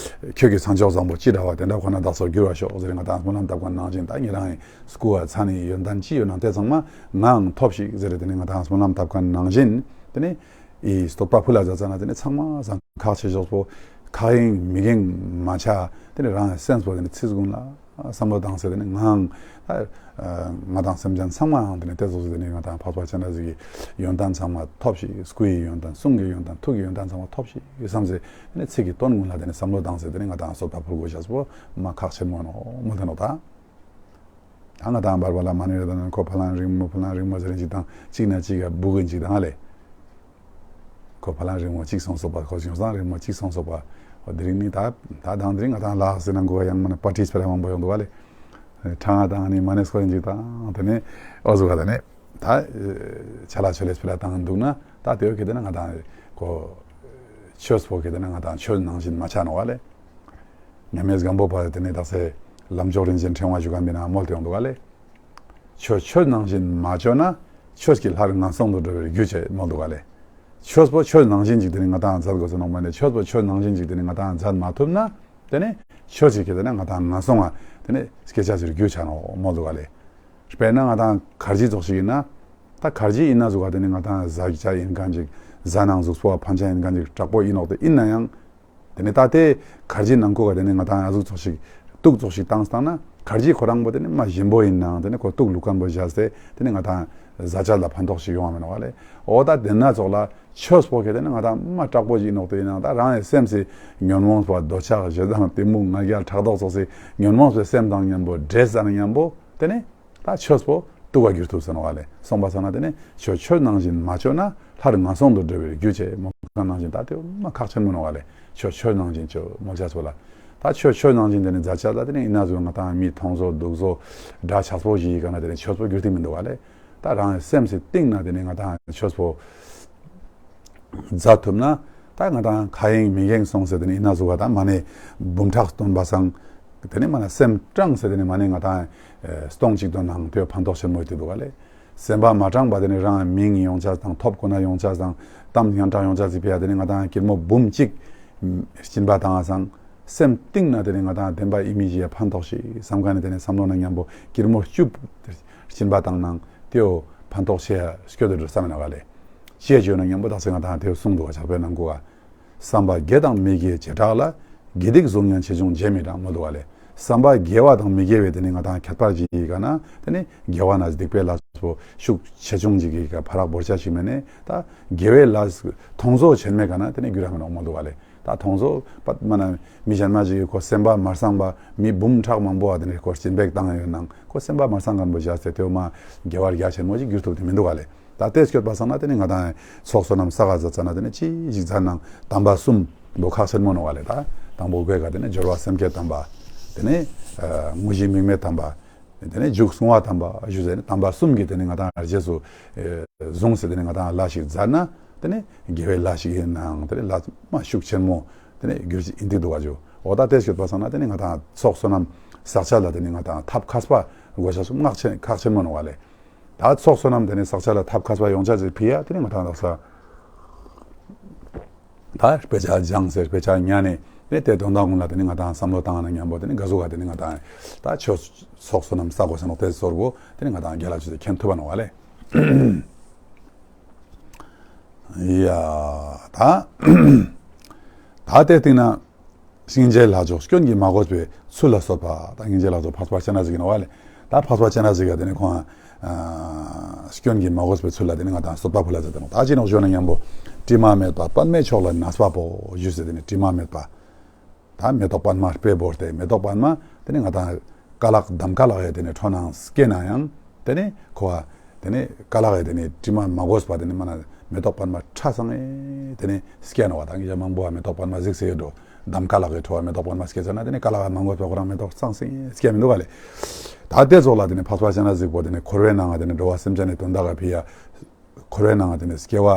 ཁྱོད་ཀྱི་མཚན་མཆོག་བཟང་པོ་ཅི་འདྲ་བ་དེ་འདྲ་ཁོ་ན་བདག་སོགས་འགྱུར་བར་ཤོག་ཟེར་ང་དང་སྨོན་ལམ་བཏབ་མཁན་ནང་བཞིན་ད་ཉེ་རང་ཡི་སྐུ་བ་མཚན་ནི་ཡོན་ཏན་ཅི་ཡོད་ན་དེ་ཚང་མ་ངའང་ཐོབ་ཤིག་ཟེར་དེ་ནི་ང་དང་སྨོན་ལམ་བཏབ་མཁན་ནང་བཞིན་དེ་ནི། ཨི་བསྟོད་པ་ཕུལ་ལ་མཛད་ཙ་ན་དེ་ནི་ཚང་མ་བཟང་ཁག་ཆེ་ཤོས་པོ་ཁག་ཡིན་མི་ཡིན་མ་ཆ་དེ་ནི་རང་སེམས་པོ་དེ་ནི་ཚིག་ཀུན་ལ་བསམ་བློ་བཏང་སྟེ་དེ་ནི་ངའང་ང་དང་སེམས་ཅན་ཚང་མའང་དེ་ནི་དེ་ཚོ་དེ་ནི་ང་དང་འཕགས་པ་སྤྱན་རས་གཟིགས་ཀྱི་ཡོན་ཏན་ཚང་མ་ཐོབ་ཤིག་སྐུ་ཡི་ཡོན་ཏན་གསུང་གི་ཡོན་ཏན་ཐུགས་ཀྱི་ཡོན་ཏན་ཚང་མ་ཐོབ་ཤིག་བསམ་སྟེ་དེ་ནི་ཚིག་གི་དོན་ཀུན་ལ་དེ་ནི་བསམ་བློ་བཏང་སྟེ་དེ་ནི་ང་དང་བསྟོད་པ་ཕུལ་དགོས་ཤེས་པོ་མ་ཁག་ཆེན་མོ་ནོ་མོལ་དེ་ནོ་ད། ད་ང་དང་བར་བར་ལ་མ་ཎི་རེ་ད་ན་ཁོ་ཕ་ལང་རིང་མོ་ཕ་ལང་རིང་མོ་ཟེར་གཅིག་དང་གཅིག་ན་གཅིག་ག་སྦུག་གིན་གཅིག་དང་ལས། ཁོ་ཕ་ལང་རིང་མོ་གཅིག་སོང་སོགས་པ་ཁོ་བྱུང་སང་རིང་མོ་གཅིག་སོང་སོགས་པ་ འོ་དེ་རིང་ནི་ད་ད་དང་དེ་རིང་ང་དང་ལ་དྭགས་སི་ནང་གོ་ཡང་མ་ན་པར་ཊི་སྤེ་ར་མང་པོ་ཡོང་འདུག་ག་ལེ། ཁྲང་ང་དང་ནི་མ་ནེ་སྐོར་ཡིན་ཅིག་དང་དེ་ནས་ཨོ་ཟུག་ག་དེ་ནས་ད་ཆ་ལ་ཆོ་ལེ་སྤེ་ར་བཏང་འདུག་ན་ད་དེ་བོ་གི་དེ་ན་ང་དང་གོ་ཆོས་པོ་གི་དེ་ན་ང་དང་ཆོས་ནང་བཞིན་མ་ཆགས་ནོ་ག་ལེ། ཉམས་མེད་སྒམ་པོ་པ་དེ་ནས་དག་སེ་ལམ་མཆོག་རིན་ཆེན་ཕྲེང་བ་བཞུགས་ག་མི་ན་མོལ་ཏེ་ཡོང་འདུག་ག་ལེ། ཆོས་ཆོས་ནང་བཞིན་མ་བཅོས་ན། ཆོས་ཀྱི་ལྷར་ངན་སོང་དུ་འགྲོ་བའི་རྒྱུ་བྱེད་མོལ་འདུག་ག་ལེ། ཆོས་པོ་ཆོས་ནང་བཞིན་ཅིག་དེ་ནི་ང་དང་མཛད་དགོས་སོ་ནོ་མ་ནི་ཆོས་པོ་ཆོས་ནང་བཞིན་ཅིག་དེ་ནི་ང་དང་མཛད་མ་ཐུབ་ན། དེ་ནི་ཆོས་ཅིག་གི་དེ་ནི་ང་དང་ངན་སོང་ང་དེ་ནི་སྐྱེ་ཆ་ཟེར་རྒྱུ་ཆ་ནོ་མོལ་འདུག་ག་ལེ། དཔེར་ན་ང་དང་གར་ཇི་ཙོགས་ཤིག་ཡིན་ན། ད་གར་ཇི་ཡིན་ན་ཟུག་ག་དེ་ནི་ང་དང་བཟའ་བཅའ་ཡིན་མཁན་ཅིག་བཟའ་ནང་གཟུགས་པོ་ཕན་ཆ་ཡིན་མཁན་ཅིག་དྲག་པོ་ཡིན་ནོག་དེ་ཡིན་ན་ཡང་། དེ་ནས་ད་ལྟའི་གར་ཇི་ནང་ཁུལ་ག་དེ་ནས་ང་དང་ཨ་ཟུག་ཙོགས་ཤིག་གཏུག་ཙོགས་ཤིག་བཏང་བཏང་ན་གར་ཇི་ཁོ་རང་པོ་དེ་ནས་མ་ཞིམ་པོ་ཡིན་ནའང་དེ་ནས་ཁོ་གཏུག་ལུག་ཁན་པོ་བཞག་སྟེ་དེ་ནས་ང་དང་བཟའ་བཅའ་ལ་ཕན་ཐོགས་ཤིག་ཡོང་བ་མིན་ནོ་ག་ལེ། འོ་ད་དེ་ན་ཙོགས་ལ་ཆོས་པོ་ག་དེ་ནས་ང་དང་མ་དྲག་པོ་ཞིག་ནོག་དེ་ཡིན་ནའང་ད་རང་ཡི་སེམས་སི་ཉོན་མོངས་པ་འདོད་ཆགས་ཞེ་སྡང་གཏི་མུག་ང་རྒྱལ་ཕྲག་དོག་ཙོགས་སི་ཉོན་མོངས་པའི་སེམས་དང་མཉམ་པོ་འདྲེས་ཙ་ན་མཉམ་པོ་དེ་ནས། ད་ཆོས་པོ་གཏུག་པ་གྱུར་ཐུབ་ཟེར་ནོ་ག་ལེ། སོང་པ་སང་ན་དེ་ནི་ཆོས་ཆོས་ནང་བཞིན་མ་བཅོས་ན་ལྷར་ངན་སོང་དུ་འགྲོ་བའི་རྒྱུ་བྱེད་མོལ་ཁན་ནང་བཞིན་ད་དེ་མ་ཁག་ཆེན་མོ་ནོ་ག་ལེ། ཆོས་ཆོས་ནང་བཞིན་བཅོས་མོལ་ཆ་སོ་ལ། ད་ཆོས་ཆོས་ནང་བཞིན་དེ་ནི་མཛད་ཆ་ལ་དེ་ནི་ཡིན་ན་ཟུག་ང་དང་མི་མཐོང་བཟོ་སྡུག་བཟོ་འདྲ་ཆགས་པོ་ཞིག་ག་ན་དེ་ནི་ཆོས་པོ་གྱུར་ཐུབ་མི་འདུག་ག་ལེ། ད་རང་སེམས་སི་གཏིང་ན་དེ་ནི་ང་དང་ཆོས་པོ་མཛད་ཐུབ་ན། ད་ང་དང་ཁ་ཡེངས་མིག་ཡེངས་སོང་ཟེར་དེ་ནི་ཡིན་ན་ཟུག་ག་ད་མ་ནི་འབུམ་ཕྲག་སྟོན་པ་སང་། དེ་ནི་མ་ན་སེམས་དྲངས་ཟེར་དེ་ནི་མ་ནི་ང་དང་སྟོང་གཅིག་ཏུ་ནང་དེ་ཕན་ཐོགས་ཆེན་མོ་ཡོད་དེ་འདུག་ག་ལེ། སེམས་པ་མ་དྲངས་པ་དེ་ནི་རང་མིང་ཡོང་ཆ་དང་ཐོབ་གོ་ན་ཡོང་ཆ་དང་གཏམ་སྙན་གྲགས་ཡོང་ཆ་ཟིག་ཕི་ཡ་དེ་ནི་ང་དང་སྐྱིལ་མོ་འབུམ་གཅིག་སྦྱིན་པ་བཏང་བ་སང་། སེམས་གཏིང་ན་དེ་ནི་ང་དང་བདེན་པ་ཡིན་མིན་ཞིག་ཡ་ཕན་ཐོགས་ཤིག་བསམ་མཁན་ནི་དེ་ནི་བསམ་བློ་ན་མཉམ་པོ་སྐྱིལ་མོ་བཅུ་སྦྱིན་པ་བཏང་ནང་དེའོ་ཕན་ཐོགས་ཆེ་ཡ་སྐྱོ་དུ་འགྲོ་བསམ་ན་ག་ལེ། ཅེས་བརྗོད་ན་མཉམ་པོ་དག་ས་ང་དང་དེའོ་གསུངས་འདུག་བ་ཕྱག་དཔེ་ནང་གོ་བ། བསམ་པ་དགེ་དང་མི་དགེའི་བྱེ་བྲག་ལ། དགེ་སྡིག་གཟུགས་བརྙན་ཆེ་ཆུང་རྗེས་མི་འབྲང་མོ་འདུག་བ་ལེ། བསམ་པ་དགེ་བ་དང་མི་དགེ་བའི་དེ་ནི་ང་དང་ཁྱད་པར་གྱི་ཡི་ག་ན་དེ་ནི་དགེ་བ་ན་སྡིག་པའི་ལས་པོ་ཤུགས་ཆེ་ཆུང་གི་ཡི་ག་ཕ་རག་བོར་ཆ་ཞིག་མེད་ནས་ད་དགེ་བའི་ལས་མཐོང་ཚོ་ཆེན་མེད་ག་ན་དེ་ནི་རྒྱུ་ར་མི་འོང་མོ་འདུག་བ་ལེ། ད་མཐོང་ཚོ་པད་མ་ན་མི་གཞན་མ་ཞིག་གི་ཁོ་སེམས་པ་མ་བསམ་པ་མི་འབུམ་ཕྲག་མང་པོ་བ་དེ་ནི་ཁོ་སྦྱིན་པ་བཏང་ཡོད་ནང་ཁོ་སེམས་པ་མ་བསམ་མཁན་པོ་བཞག་སྟེ་དེའོ་མ་དགེ་བ་རྒྱ་ཆེན་མོ་ཞིག་འགྱུར་ཐུབ་དེ་མི་འདུག་བ་ལེ། ད་ལྟའི་སྐྱོད་པ་སང་ན་དེ་ནི་ང་དང་ཚོགས་བསོད་ནམས་བསགས་ག་མཛད་ཙ་ན་དེ་ནི་ཅི་ཞིག་མཛད་ནང་དམ་པ་གསུམ་པོ་ཁག་ཆེན་མོ་ནོ་བ་ལེ། ད་དང་པོ་དགོས་ག་དེ་ནི་སྦྱོར་བ་སེམས་བསྐྱེད་དམ་པ། དེ་ནི་དངོས་གཞི་དམིགས་མེད་དམ་པ། དེ་ནི་མཇུག་བསྲུང་བ་དམ་པ་ཞུ་ཟེར་ནི་དམ་པ་གསུམ་གྱི་དེ་ནི་ང་དང་རྗེས་སུ་བཟུང་ཟེར་དེ་ནི་ང་དང་ལ་ཞིག་མཛད་ན་དེ་ནི་དགེ་བའི་ལ་ཞིག་ཡིན་ནའང་དེ་ནི་ལ་མ་ཤུགས་ཆེན་མོ་དེ་ནི་གྱུར་ཅིག་ཡིན་དེ་འདུག་བ་ཇུ། འོ་ད་ལྟའི་སྐྱོད་པ་སང་ན་དེ་ནི་ང་དང་ཚོགས་བསོད་ནམས་བསགས་ཆ་ལ་དེ་ནི་ང་དང་ཐབས་མཁས་པ་དགོས་ཆ་སུ་མངག་ཆེན་ཁག་ཆེན་མོ་ནོ་བ་ལེ། ད་ཚོགས་བསོད་ནམས་དེ་ནི་བསགས་ཆ་ལ་ཐབས་མཁས་པ་ཡོང་ཆ་ཅིག་ཕི་ཡ་དེ་ནི་ང་དང་ལགས་ས། ད་དཔེ་ཆ་སྦྱངས་ཟེར་དཔེ་ཆ་ཉན་ནས་དེ་དེ་དོན་དག་ཀུན་ལ་དེ་ནི་ང་དང་བསམ་བློ་བཏང་ན་མཉམ་པོ་དེ་ནི་ག་ཟུག་ག་དེ་ནི་ང་དང་ད་ཆོས་ཚོགས་བསོད་ནམས་བསགས་དགོས་ཟེར་ནོ་དེ་ཟོར་བོ་དེ་ནི་ང་དང་རྒྱ་ལ་ཆུ་དེ་མཁྱེན་ཐུབ་པ་ནོ་བ་ལེ། ཡ་ད་ད་དེ་སྟེང་ན། སྙིང་རྗེའི་ལྷ་མཆོག་སྐྱོན་གྱིས་མ་གོས་པའི་ཚུལ་ལ་གསོལ་བ། ད་སྙིང་རྗེའི་ལྷ་མཆོག་འཕགས་པ་སྤྱན་རས་གཟིགས་ཡིན་ནོ་བ་ལེ། ད་འཕགས་པ་སྤྱན་རས་གཟིགས་ཡ་དེ་ནི་ཁོང་ཨ་སྐྱོན་གྱིས་མ་གོས་པའི་ཚུལ་ལ་དེ་ནི་ང་དང་གསོལ་བ་ཕུལ་ལ་མཛད་དེ་ནོ། ད་ཅི་ནོ་ཞུ་ན་མཉམ་པོ་དྲི་མ་མེད་པ་པདྨའི་མཆོག་ལ་གནས་པ་པོ་ཞུས་ཟེར་དེ་ནི་དྲི་མ་མེད་པ། ད་མེ་ཏོག་པདྨ་དཔེ་བོར་ཏེ་མེ་ཏོག་པདྨ་དེ་ནི་ང་དང་ཀ་ལག་འདམ་ཀ་ལག་ཡ་དེ་ནི་ཁྲོ་ནང་སྐྱེ་ན་ཡང་། དེ་ནས་ཁོ་བ། དེ་ནས་ཀ་ལག་གི་དེ་ནས་དྲི་མ་མ་གོས་པ་དེ་ནས་མ་ན་མེ་ཏོག་པདྨ་ཁྲ་ཚང་ཨེ་དེ་ནས་སྐྱེ་ནོ་བ་དང་གི་མང་པོ་བ་མེ་ཏོག་པདྨ་གཟིགས་སེ་ཡོད་འགྲོ། འདམ་ཀ་ལག་གི་ཁྲོ་བ་མེ་ཏོག་པདྨ་སྐྱེ་ཚར་ན་དེ་ནས་ཀ་ལག་མ་གོས་པ་ཁོ་རང་མེ་ཏོག་ཚང་སེ་སྐྱེ་མི་འདུག་ག་ལེ། ད་དེ་ཚོགས་ལ་དེ་ནས་འཕགས་པ་སྤྱན་རས་གཟིགས་པོ་དེ་ནས་འཁོར་བའི་ནང་ང་དེ་ནས་འགྲོ་བ་སེམས་ཅན་ནི་དོན་དག་ག་ཕི་ཡ། འཁོར་བའི་ནང་ང་དེ་ནས་སྐྱེ་བ་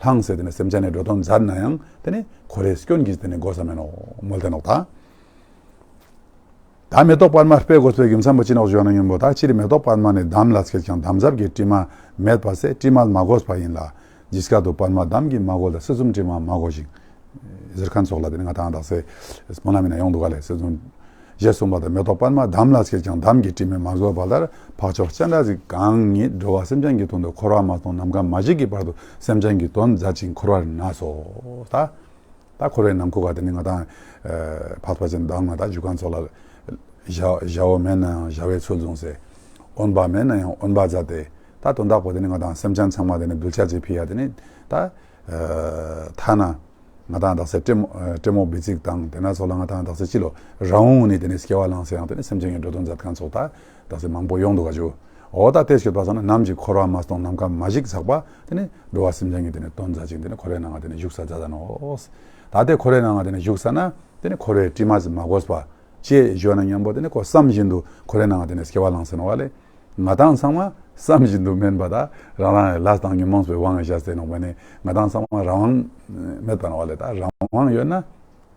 བླངས་སེ་དེ་ནས་སེམས་ཅན་ནི་འགྲོ་དོན་མཛད་ན་ཡང་དེ་ནས་འཁོར་བའི་སྐྱོན་གྱིས་དེ་ནས་གོ་ས་མེད་ནོ་མོལ་ཏེ་ནོག་ད། ད་མེ་ཏོག་པདྨ་དཔེ་དགོས་པའི་རྒྱུ་མཚན་པོ་ཅི་ནོག་ཞུ་ན་ཡིན་པོ་ད་སྤྱིར་མེ་ཏོག་པདྨ་ནི་འདམ་ལ་སྐྱེས་ཀྱང་འདམ་རྫབ་ཀྱི་དྲི་མ་མེད་པ་སེ་དྲི་མ་མ་གོས་པ་ཡིན་ལ། ཇི་སྐད་དུ་པདྨ་འདམ་གྱིས་མ་གོས་ལ་སྲིད་གསུམ་དྲི་མ་མ་གོས་ཤིང་། ཟེར་མཁན་ཚོགས་ལ་དེ་ནི་ང་དང་དག་སེ་སྨོན་ལམ་ཡིན་ན་ཡོང་འདུག་ག་ལེ་སྲིད་གསུམ། ཞེས་གསུངས་པ་དང་མེ་ཏོག་པདྨ་འདམ་ལ་སྐྱེས་ཀྱང་འདམ་གྱི་དྲི་མས་མ་གོས་པ་ལྟར་འཕགས་མཆོག་སྤྱན་རས་གཟིགས་གང་ཉིད་འགྲོ་བ་སེམས་ཅན་གྱི་དོན་དུ་འཁོར་བ་མ་སྟོངས་ནམ་མཁའ་མ་བཞུགས་ཀྱི་བར་དུ་སེམས་ཅན་གྱི་དོན་མཛད་ཅིང་འཁོར་བར་གནས་སོ། ད། ད་འཁོར་བའི་ནང་ཁུལ་ག་དེ་ནི་ང་དང་འཕགས་པ་ཅན་དང་ང་དང་འཇུག་མཁན་ཚོགས་ལ་བྱ་བྱ་བ་མེད་ན་ཡང་བྱ་བའི་ཚུལ་བཟུང་སེ། འོན་པ་མེད་ན་ཡང་འོན་པ་མཛད་དེ། ད་དོན་དག་པོ་དེ་ནི་ང་དང་སེམས་ཅན་ཚང་མ་དེ་ནི་གདུལ་བྱ་ཅིག་ཕི་ཡ་དེ་ནི་ད་ཐ་ན་ང་དང་དག་སེ་སྤྲེ་མོ་སྤྲེ་མོ་བི་ཙིག་དང་དེ་ན་ཚོགས་ལ་ང་དང་དག་སེ་ཅི་ལོ་རང་འོང་ནི་དེ་ནི་སྐྱེ་བ་བླངས་སེ་ཡང་དེ་ནི་སེམས་ཅན་གྱི་འགྲོ་དོན་མཛད་མཁན་ཚོགས་ད་དག་སེ་མང་པོ་ཡོང་འདུག་ག་ཇུ། འོ་ད་དེ་ཞུས་པ་སང་ན་ནམ་ཞིག་འཁོར་བ་མ་སྟོངས་ནམ་མཁའ་མ་བཞུགས་ཚགས་པ་དེ་ནི་འགྲོ་བ་སེམས་ཅན་གྱི་དེ་ནི་དོན་མཛད་ཅིང་དེ་ནི་འཁོར་བའི་ནང་ང་དེ་ནི་བཞུགས་ས་མཛད་ད་ནོ། ད་དེ་འཁོར་བའི་ནང་ང་དེ་ནི་བཞུགས་ས་ན་ དེ་ནི་འཁོར་བའི་དྲི་མ་ཟིག་མ་གོས་པ་བྱས་ཞུ་ན་མཉམ་པོ་དེ་ནི་ཁོ་བསམ་བཞིན་དུ་འཁོར་བའི་ནང་དེ་ནི་སྐྱེ་བ་བླངས་ཟེར་ནོ་བ་ལས། ང་དང་ཚང་མ་བསམ་བཞིན་དུ་མིན་པ་དང་རང་རང་གི་ལས་དང་ཉོན་མོངས་པའི་དབང་གིས་བྱས་ཏེ་ནོ་བ་ནི་ང་དང་ཚང་མ་རང་དབང་མེད་པ་ནོ་བ་ལས། ད་རང་དབང་ཡོད་ན་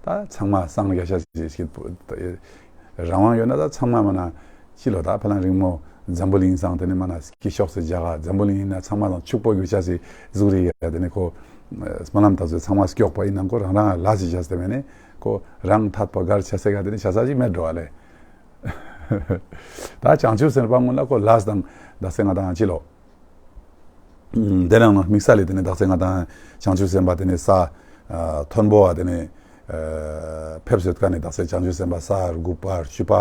ད་ཚང་མ་སངས་རྒྱས་ཤ་ཞིག་རང་དབང་ཡོད་ན་ད་ཚང་མ་མ་ན་ཅི་ལོ་ད་ཕ་ལང་རིང་མོ་འཛམ་བུ་གླིང་སང་དེ་ནི་མ་ན་སྐྱིད་ཤོག་སེ་རྒྱ་གར་འཛམ་བུ་གླིང་ཡིན་ན་ཚང་མ་དང་ཕྱུག་པོ་རྒྱུ་ཆ་སེ་གཟུགས་རིག་ཡ་དེ་ནི་ཁོ་སྨོན་ལམ་ད་ཚོད་ཚང་མ་སྐྱོག་པ་ཡིན་ནམ་ཁོ་རང་རང་ལ་སི་བྱས་ཏེ་མེད་ནི་ཁོ་རང་ཐད་པ་གར་ཆ་སེ་ག་དེ་ནི་ཆ་ས་ཞིག་མེད་འགྲོ་བ་ལས། ད་བྱང་ཆུབ་སེམས་དཔའ་ངུ་ལ་ཁོ་ལས་དང་ད་སེ་ང་དང་ཅི་ལོ། དེ་རང་ནང་དམིགས་བསལ་ལས་དེ་ནི་དག་ས་ང་དང་བྱང་ཆུབ་སེམས་དཔའ་དེ་ནི་ས་མཐོན་པོ་བ་དེ་ནི་ཕེབས་ཡོད་ཀ་ནི་དག་ས་བྱང་ཆུབ་སེམས་དཔའ་ས་དགུ་པ་བཅུ་པ་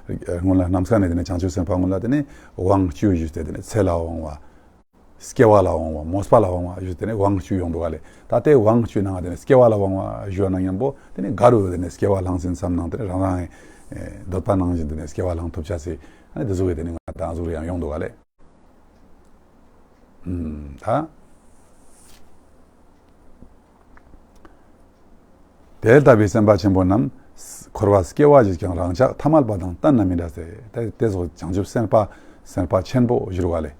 སྔོན་ལ་རྣམས་ཀ་ནི་དེ་ནི་བྱང་ཆུབ་སེམས་དཔའ་སྔོན་ལ་དེ་ནི་དབང་བཅུ་ཞུས་ཏེ་དེ་ནི་ཚེ་ལ་དབང་བ། སྐྱེ་བ་ལ་དབང་བ་མོས་པ་ལ་དབང་བ་ཞུས་དེ་ནི་དབང་བཅུ་ཡོང་འདུག་ག་ལས། ད་དེ་དབང་བཅུ་ནང་དེ་ནི་སྐྱེ་བ་ལ་དབང་བ་ཞུ་ན་མཉམ་པོ་དེ་ནི་ག་རུ་དེ་ནི་སྐྱེ་བ་བླངས་ཟིན་བསམ་ནང་དེ་ནི་རང་རང་གི་འདོད་པ་ནང་བཞིན་དེ་ནི་སྐྱེ་བ་བླངས་ཐུབ་ཆ་སི་ཨ་ནི་དེ་ཟུག་གི་དེ་ནི་ང་དང་ཟུག་རེ་ཡང་ཡོང་འདུག་ག་ལས། ད་དེ་ལྟ་བུའི་སེམས་དཔའ་ཆེན་པོ་རྣམས་འཁོར་བ་སྐྱེ་བ་ཞིག་ཀྱང་རང་ཆགས་ཐ་མལ་པ་དང་གཏན་ནས་མི་འདྲ་སྟེ། དེ་དེ་སོགས་བྱང་ཆུབ་སེམས་དཔའ་སེམས་དཔའ་ཆེན་པོ་ཞུ་རུ་བ་ལས།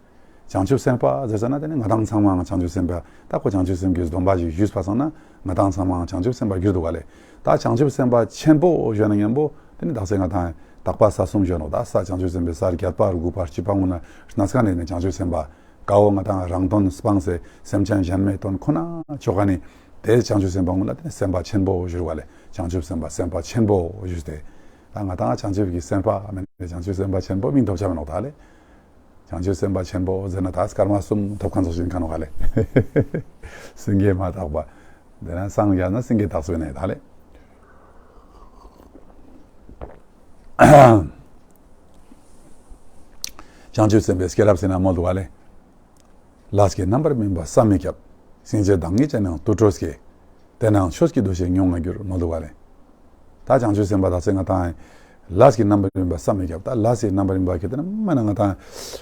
བྱང་ཆུབ་སེམས་དཔའ་ཟེར་ཟེར་ན་དེ་ནི་ང་དང་ཚང་མའང་བྱང་ཆུབ་སེམས་དཔའ་ད་ཁོ་བྱང་ཆུབ་སེམས་ཀྱི་སྡོམ་པ་ཞིག་ཞུས་པ་སང་ན་ང་དང་ཚང་མའང་བྱང་ཆུབ་སེམས་དཔའ་གྱུར་འདུག་ག་ལས། ད་བྱང་ཆུབ་སེམས་དཔའ་ཆེན་པོ་ཞུ་ན་མཉམ་པོ་དེ་ནི་དག་ས་ང་དང་དག་པ་ས་གསུམ་ཞུ་ནོ་ད་ས་བྱང་ཆུབ་སེམས་དཔའི་ས་བརྒྱད་པ་དགུ་པ་བཅུ་པ་ངུ་ན་སྣ་ཚོགས་ནས་ནི་བྱང་ཆུབ་སེམས་དཔའ་ཀ་བོ་ང་དང་རང་དོན་སྤངས་སེ་སེམས་ཅན་གཞན་མའི་དོན་ཁོ་ན་ཆོ་ག་ནི་དེ་བྱང་ཆུབ་སེམས་དཔའ་ངུ་ན་དེ་ནི་སེམས་དཔའ་ཆེན་པོ་ཞུ་བ་ལས་བྱང་ཆུབ་སེམས་དཔའ་སེམས་དཔའ་ཆེན་པོ་ཞུས་ཏེ། ད་ང་དང་བྱང་ཆུབ་ཀྱི་སེམས་དཔའ་མིན་ནི་བྱང་ཆུབ་སེམས་དཔའ་ཆེན་པོ་མིང་ཐོབ་ཆ་མི་ནོག་ད་ལས། བྱང་ཆུབ་སེམས་དཔའ་ཆེན་པོ་ཟེར་ན་ད་སྐར་མ་གསུམ་ཐོབ་མཁན་ཚོ་ཞིག་ཡིན་ཁ་ནོ་ག་ལས། སེང་གེ་མ་དག་པ། དེ་ན་སངས་རྒྱས་ན་སེང་གེ་དག་སོ་ནས་ད་ལས། བྱང་ཆུབ་སེམས་དཔའི་སྐྱེས་རབས་ཟེར་ན་མོལ་འདུག་ག་ལས། ལས་ཀྱི་རྣམ་པར་སྨིན་པ་བསམ་མི་ཁྱབ། སྙིང་རྗེ་དང་ངེས་ཅན་ཡང་དུད་འགྲོ་སྐྱེ། དེ་ནའང་ཆོས་ཀྱི་འདུ་ཤེས་ཉུང་ང་འགྱུར་མོལ་འདུག་ག་ལས། ད་བྱང་ཆུབ་སེམས་དཔའ་དག་ས་ང་དང་ལས་ཀྱི་རྣམ་པར་སྨིན་པ་བསམ་མི་ཁྱབ། ད་ལས་ཀྱི་རྣམ་པར་སྨིན་པ་ཁྱེད་དེ་ནི་མ་ན་ང་དང་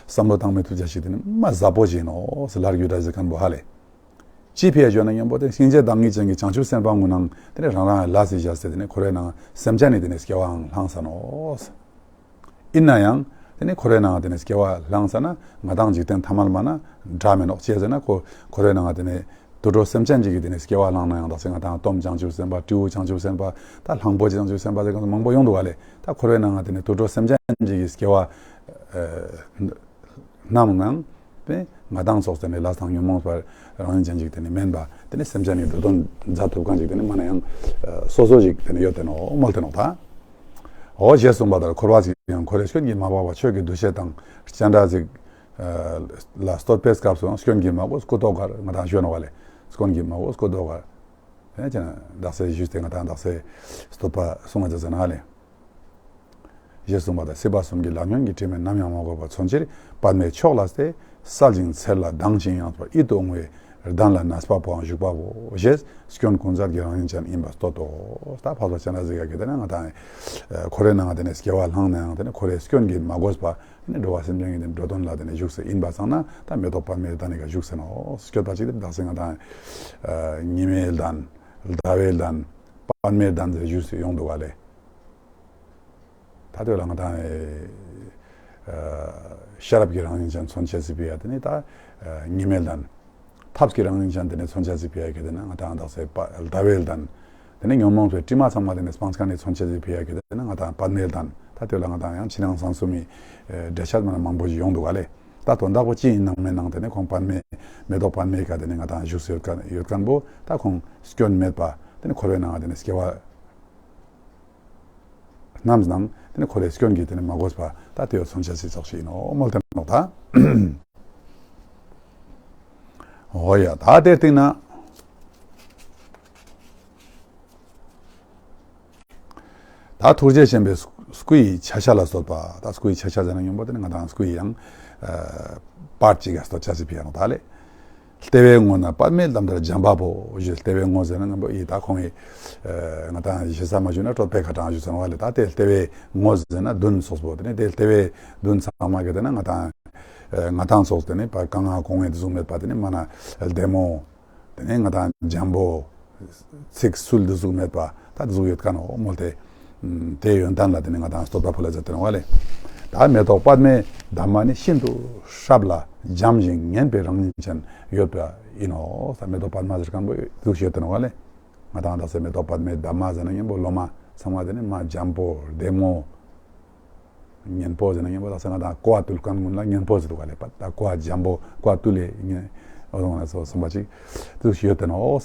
བསམ་བློ་བཏང་མི་ཐུབ་ཅག་ཞིག་དེ་ནི་མ་ཟབ་པོ་ཞིག་ནོ་ཟེར་ལར་རྒྱུ་འདྲ་ཟེར་མཁན་པོ་ཧ་ལས། ཅི་ཕི་ཡ་བརྗོད་ན་མཉམ་པོ་དེ་སྙིང་རྗེ་དང་ངེས་ཅན་གྱི་བྱང་ཆུབ་སེམས་དཔའ་ངུ་ནང་དེ་ནི་རང་རང་ལས་ཀྱི་བཞག་སྟེ་དེ་ནི་ཁོ་རའི་ནང་སེམས་ཅན་ནི་དེ་ནི་སྐྱེ་བའང་བླངས་ས་ནོ། ཡིན་ན་ཡང་དེ་ནི་འཁོར་བའི་ནང་དེ་ནི་སྐྱེ་བ་བླངས་ས་ན་ང་དང་འཇིག་རྟེན་ཐ་མལ་མ་ན་འདྲ་མི་ནོག་ཅི་ཟེར་ན་ཁོ་འཁོར་བའི་ནང་དེ་ནི་དུད་འགྲོ་སེམས་ཅན་ཅིག་གི་དེ་ནི་སྐྱེ་བ་བླངས་ན་ཡང་དག་ས་ང་དང་སྟོབས་བྱང་ཆུབ་སེམས་དཔའ་སྤྲེའུ་བྱང་ཆུབ་སེམས་དཔའ་ད་གླང་པོ་ཆེ་བྱང་ཆུབ་སེམས་དཔའ་ཟེར་གང་མང་པོ་ཡོང་འདུག་ག་ལས། ད་འཁོར་བའི་ནང་དེ་ནི་དུད་འགྲོ་སེམས་ཅན་ཅིག་གི་སྐྱེ་བ་རྣམས་ནང་དེ་ང་དང་སོགས་དེ་ནི་ལས་དང་ཉོན་མོངས་པ་རང་བཞིན་ཅན་ཅིག་དེ་ནི་མིན་པ་དེ་ནི་སེམས་ཅན་ནི་འགྲོ་དོན་མཛད་ཐུབ་མཁན་ཅིག་དེ་ནི་མ་ན་ཡང་སོ་སོ་ཅིག་དེ་ནི་ཡོད་དེ་ནོ་མོལ་དེ་ནོ་ད། འོ་ཞེས་གསུངས་པ་ལྟར་འཁོར་བ་ཅིག་ཡང་འཁོར་བའི་སྐྱོན་གྱིས་མ་སྤངས་པ་ཆོས་ཀྱི་འདུ་ཤེས་དང་སྤྱན་རས་གཟིགས་ལ་བསྟོད་པའི་སྐབས་སུ་སྐྱོན་གྱིས་མ་གོས་སྐུ་མདོག་དཀར་ང་དང་ཞུ་ནོ་བ་ལས། སྐྱོན་གྱིས་མ་གོས་སྐུ་མདོག་དཀར། དེ་ནས་ཀྱང་དག་ས་ཞུས་ཏེ་ང་དང་དག་ས་བསྟོད་པ་གསུང་བ་ཅི་ཟེར་ན་ལས། ཞེས་གསུངས་པ་དང་སྲིད་པ་གསུམ་གྱི་ལམ་ཉོན་གྱི་དྲི་མས་ནམ་ཡང་མ་གོས་པར་མཚོན་ཕྱིར་པདྨའི་མཆོག་ལ་བསྟོད། གསལ་ཞིང་འཚེར་ལ་དྭངས་ཤིང་ཡངས་པར་ཡིད་དུ་འོང་བའི་གདན་ལ་གནས་པ་པོའང་བཞུགས་པ་བོ་ཞེས་སྐྱོན་ཀུན་ཟད་ཀྱི་རང་བཞིན་ཅན་ཡིན་པར་བསྟོད་དོ། ད་འཕགས་པ་སྤྱན་རས་གཟིགས་ཀྱིས་དེ་ནི་ང་དང་འཁོར་བའི་ནང་དེ་ནི་སྐྱེ་བ་བླངས་ནའང་དེ་ནི་འཁོར་བའི་སྐྱོན་གྱིས་མ་གོས་པ། དེ་ནི་འགྲོ་བ་སེམས་ཅན་གྱི་དེ་འགྲོ་དོན་ལ་དེ་ནི་བཞུགས་སུ་ཡིན་པ་སང་ན་ད་མེ་ཏོག་པདྨའི་གདན་ནི་ག་བཞུགས་སུ་ནོ་སྐྱོད་པ་ཅིག་དེ་དག་ས་ང་དང་ཉི་མའི་གདན། ཟླ་བའི་གདན། པདྨའི་གདན་ཟེར་བཞུགས་སུ་ཡོང་འདུག་ག་ལས། ད་དེ་ལ་ང་དང་ཤེས་རབ་ཀྱི་རང་བཞིན་ཅན་མཚོན་བྱེད་སྲིད་པའི་ཡ་དེ་ནི་ད་ཉི་མའི་གདན། ཐབས་ཀྱི་རང་བཞིན་ཅན་དེ་ནི་མཚོན་བྱ་ཟིག་ཕི་ཡ་གི་དེ་ནི་ང་དང་དག་ས་པ་ཟླ་བའི་གདན། དེ་ནི་ཉོན་མོངས་པའི་དྲི་མ་ཚང་མ་དེ་ནི་སྤངས་མཁན་ནི་མཚོན་བྱ་ཟིག་ཕི་ཡ་གི་དེ་ནི་ང་དང་པདྨའི་གདན། ད་དེ་ལ་ང་དང་ཡང་ཕྱི་ནང་གསང་གསུམ་གྱི་འགྲེལ་བཤད་མ་མང་པོ་ཞིག་ཡོང་འདུག་ག་ལས། ད་དོན་དག་པོ་ཅི་ཡིན་ནང་མེད་ནང་དེ་ནི་ཁོང་པདྨའི་མེ་ཏོག་པདྨའི་ཀ་དེ་ནི་ང་དང་བཞུགས་སུ་ཡོད་མཁན་ཡོད་མཁན་པོ་ད་ཁོང་སྐྱོན་མེད་པ་དེ་ནི་འཁོར་བའི་ནང་དེ་ནི་སྐྱེ་བ་རྣམས་ནང་དེ་ནི་འཁོར་བའི་སྐྱོན་གྱིས་དེ་ནི་མ་གོས་པ་ད་དེ་བ་མཚོན་བྱ་ཟིག་ཙོགས་ཤིག་ཡིན་ནོ་མོལ་དེ་ནོ་ད། འོ་ཡ་ད་དེ་སྟེང་ན། ད་ཐུགས་རྗེ་ཆེན་པོའི་སྐུ་ཡི་ཆ་བྱད་ལ་བསྟོད་པ། ད་སྐུ་ཡི་ཆ་བྱད་ཟེར་ན་ཡོང་པ་དེ་ནི་ང་དང་སྐུ་ཡི་ཡང་པར་གཅིག་ག་བསྟོད་བྱ་ཟིག་ཕི་ཡ་ནོ་ད་ལས། ལྟེ་བའི་ངོས་ན་པདྨའི་ལྡུམ་ར་འཇམ་པ་པོ་ཞེས་ལྟེ་བའི་ངོས་ཟེར་ན་ང་པོ་ཡི་ད་ཁོང་གི་ང་དང་ཞེ་ས་མ་ཞུ་ན་སྤྲོད་པའི་ཁ་གྲངས་ཞུ་ཚང་བ་ལས། ད་དེ་ལྟེ་བའི་ངོས་ཟེར་ན་མདུན་སོགས་པོ་དེ་ནི་དེ་ལྟེ་བའི་མདུན་ཚང་མ་གི་དེ་ནི་ང་དང་ང་དང་སོགས་དེ་ནི་པ་གང་ང་གོང་ངེས་དེ་ཟུག་མེད་པ་དེ་ནི་མ་ན་ལྡེ་མོ། དེ་ནས་ང་དང་འཇམ་པོ། ཚིག་སུལ་འདི་ཟུག་མེད་པ། ད་དེ་ཟུག་ཡོད་ཀ་ནོ་མོལ་ཏེ། ཨུམ། དེའི་ཡོན་ཏན་ལ་དེ་ནི་ང་དང་བསྟོད་པ་ཕུལ་ལ་མཛད་དེ་ནོ་བ་ལེ། ད་མེ་ཏོག་པདྨའི་འདབ་མ་ནི་ཤིན་ཏུ་སྲབ་ལ་འཇམ་ཞིང་ངན་པའི་རང་བཞིན་ཅན་ཡོད་པ་ཡིན་ནོ། ད་མེ་ཏོག་པདྨ་ཟེར་མཁན་པོ་དེ་ཟུག་ཡོད་དེ་ནོ་བ་ལེ། ང་དང་ད་སེ་མེ་ཏོག་པདྨའི་འདབ་མ་ཟེར་ན་ཉན་པོ་ལོ་མ་ཚང་མ་དེ་ནི་མ་འཇམ་པོ་བདེ་མོ། ངན་པོ་ཟེར་ན་ངན་པོ་དག་ས་ང་དང་ཀོ་བ་བཏུལ་མཁན་ཀུན་ལ་ངན་པོ་ཟེར་འདུག་ག་ལེ། པ་ད་ཀོ་བ་འཇམ་པོ་ཀོ་བ་བཏུལ་ལེ་ངན་འོ་དང་ལ་སོགས་གསུངས་པ་ཅིག་དེ་ཡོད་དེ་ནོ།